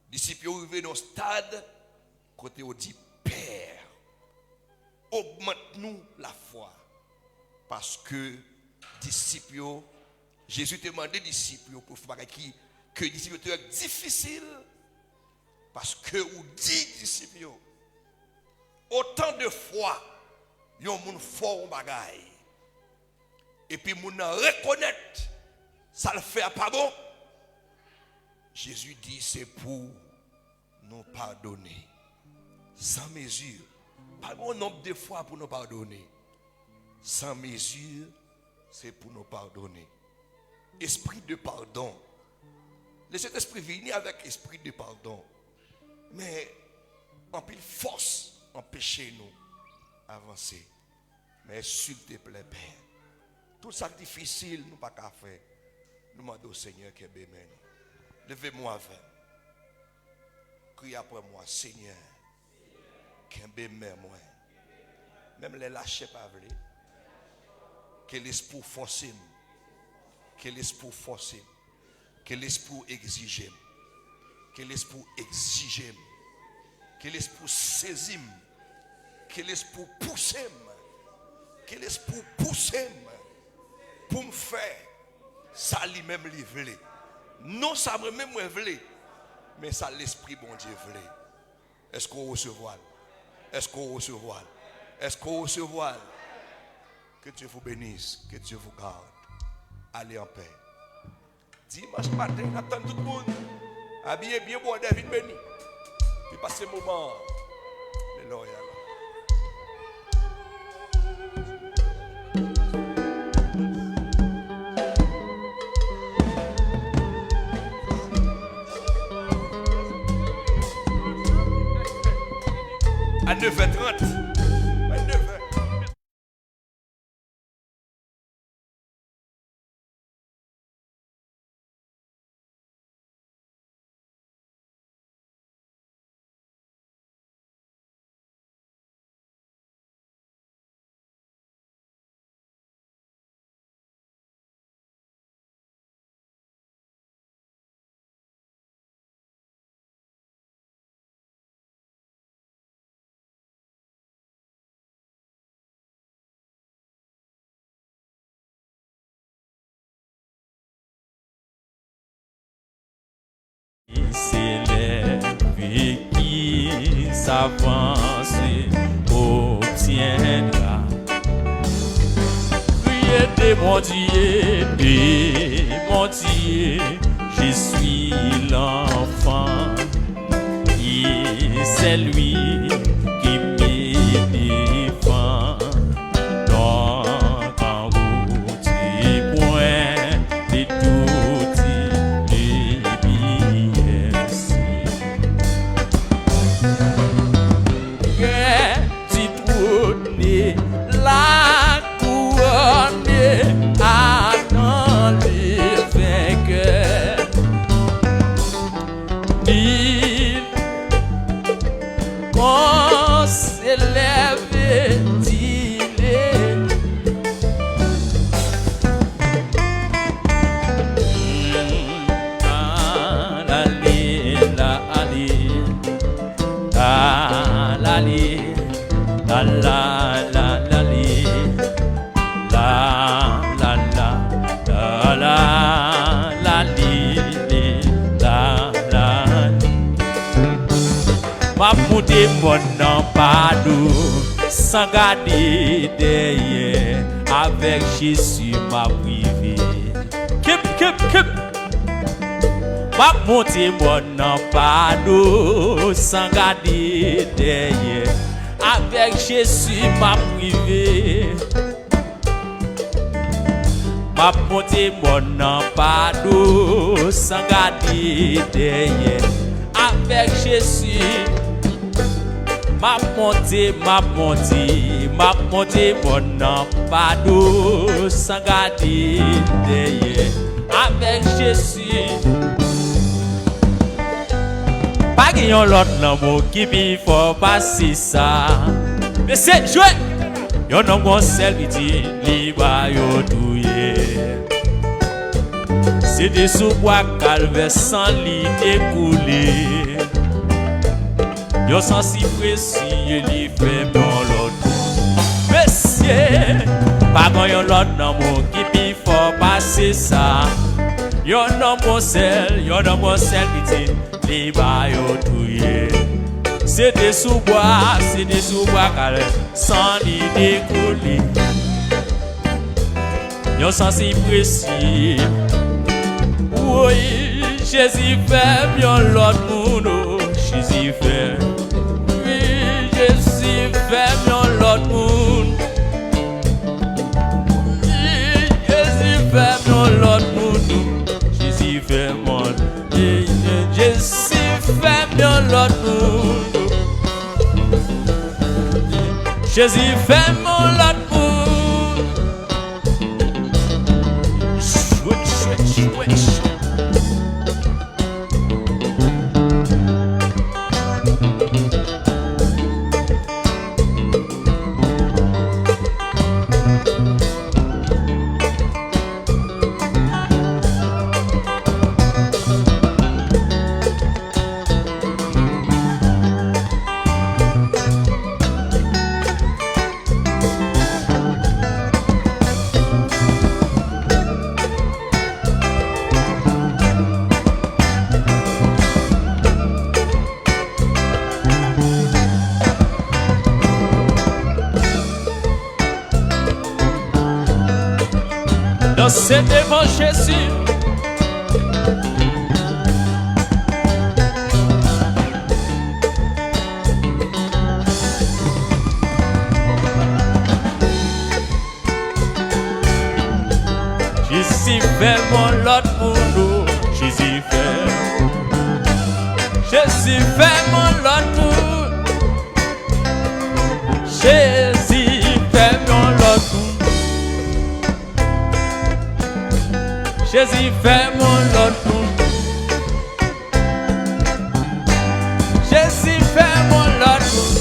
Disip yo rive nan yon stad kote yo di, Pè, ogmant nou lafwa. Paske disip yo, Jezi te mande disip yo pou fè bagay ki, ke disip yo te wè difisil, paske ou di disip yo, otan de fwa yon moun fè w yon bagay, epi moun nan rekonèt sa l fè a pa bon, Jezi di se pou nou padone san mezi. Pa gen yon nonb de fwa pou nou padone. San mezi, se pou nou padone. Espri de padon. Lesentespri vini avèk espri de padon. Men, anpil fòs anpeche nou avanse. Men silteplè, Pè, tout sa k difisil nou pa ka fè, nou mande w, Senyè, kenbe men nou. Leve mwen avè m. Kriye apre mwen, Senyè, kenbe men mwen. Menm lè lachè pa vle, ke Lespri w fòse m. Ke Lespri w fòse m. Ke Lespri w egzije m. Ke Lespri w egzije m. Ke Lespri w sezi m. Ke Lespri w pouse m. Ke Lespri w pouse m pou m fè sa li menm li vle. Non sa mwen menm mwen vle, men sa Lespri Bondye vle. Èske w resevwa l? Èske w resevwa l? Èske w resevwa l? Que Dieu vous bénisse, que Dieu vous garde. Allez en paix. Dimanch maten, n ap tann tout moun abiye byen, bwè, vin beni. Epi pase moman an. Men lè w ye a la. À neuf heures trente. À neuf heures. Se lè ki s'avance obtiendra. Priez de mon Dieu, de mon Dieu, je suis l'enfant, et c'est lui qui me défend. Donc en route, point de doute, de biais. Gratitude, la couronne à nos les vainqueurs. Ni on s'élève, dis-le. La, la, li, la, li. La, la, li. La, la, la, la, li. La, la, la, la, la, la, li, li, la, la, li. M ap monte mòn nan pa do, san gade dèyè. Avèk Jezi, m ap rive. Kip, kip, kip. M ap monte mòn nan pa do, san gade dèyè. Avèk Jezi, m ap rive. M ap monte mòn nan pa do, san gade dèyè. Avèk Jezi, m ap monte, m ap monte, m ap monte mòn nan pa do, san gade dèyè. Avèk Jezi. Pa gen yon lòt lanmou ki pi fò pase sa. Mesye, jwe! Yon nonm gon sèl pitit, li ba yo touye. Se te sou bwa Kalvè san li te koule. Yon san si presye, li fè m yon lòt. Mesye, pa gen yon lòt lanmou ki pi fò pase sa. Yon nonm gon sèl, yon nonm gon sèl pitit, li ba yo touye. Se te sou bwa, se te sou bwa Kalvè, san li te koule. Yon san si presye. Woy, Jezi fè m yon lòt moun, o, Jezi fè. Wi, Jezi fè m yon lòt moun. Wi, Jezi fè m yon lòt moun. Jezi fè m yon, Jezi fè m yon lòt moun. Jezi fè m yon lòt moun. Chwè, chwè, chwè, chwè. Se devan Jezi. Jezi fè m yon lòt moun. Jezi fè. Jezi fè m yon lòt moun. Jezi fè m yon lòt moun. Jezi fè m yon lòt moun. Jezi fè m yon lòt moun.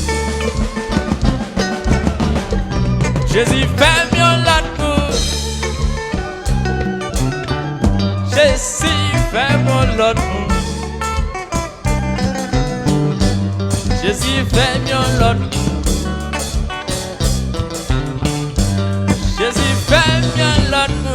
Jezi fè m yon lòt moun. Jezi fè m yon lòt moun. Jezi fè m yon lòt moun. Jezi fè m yon lòt moun.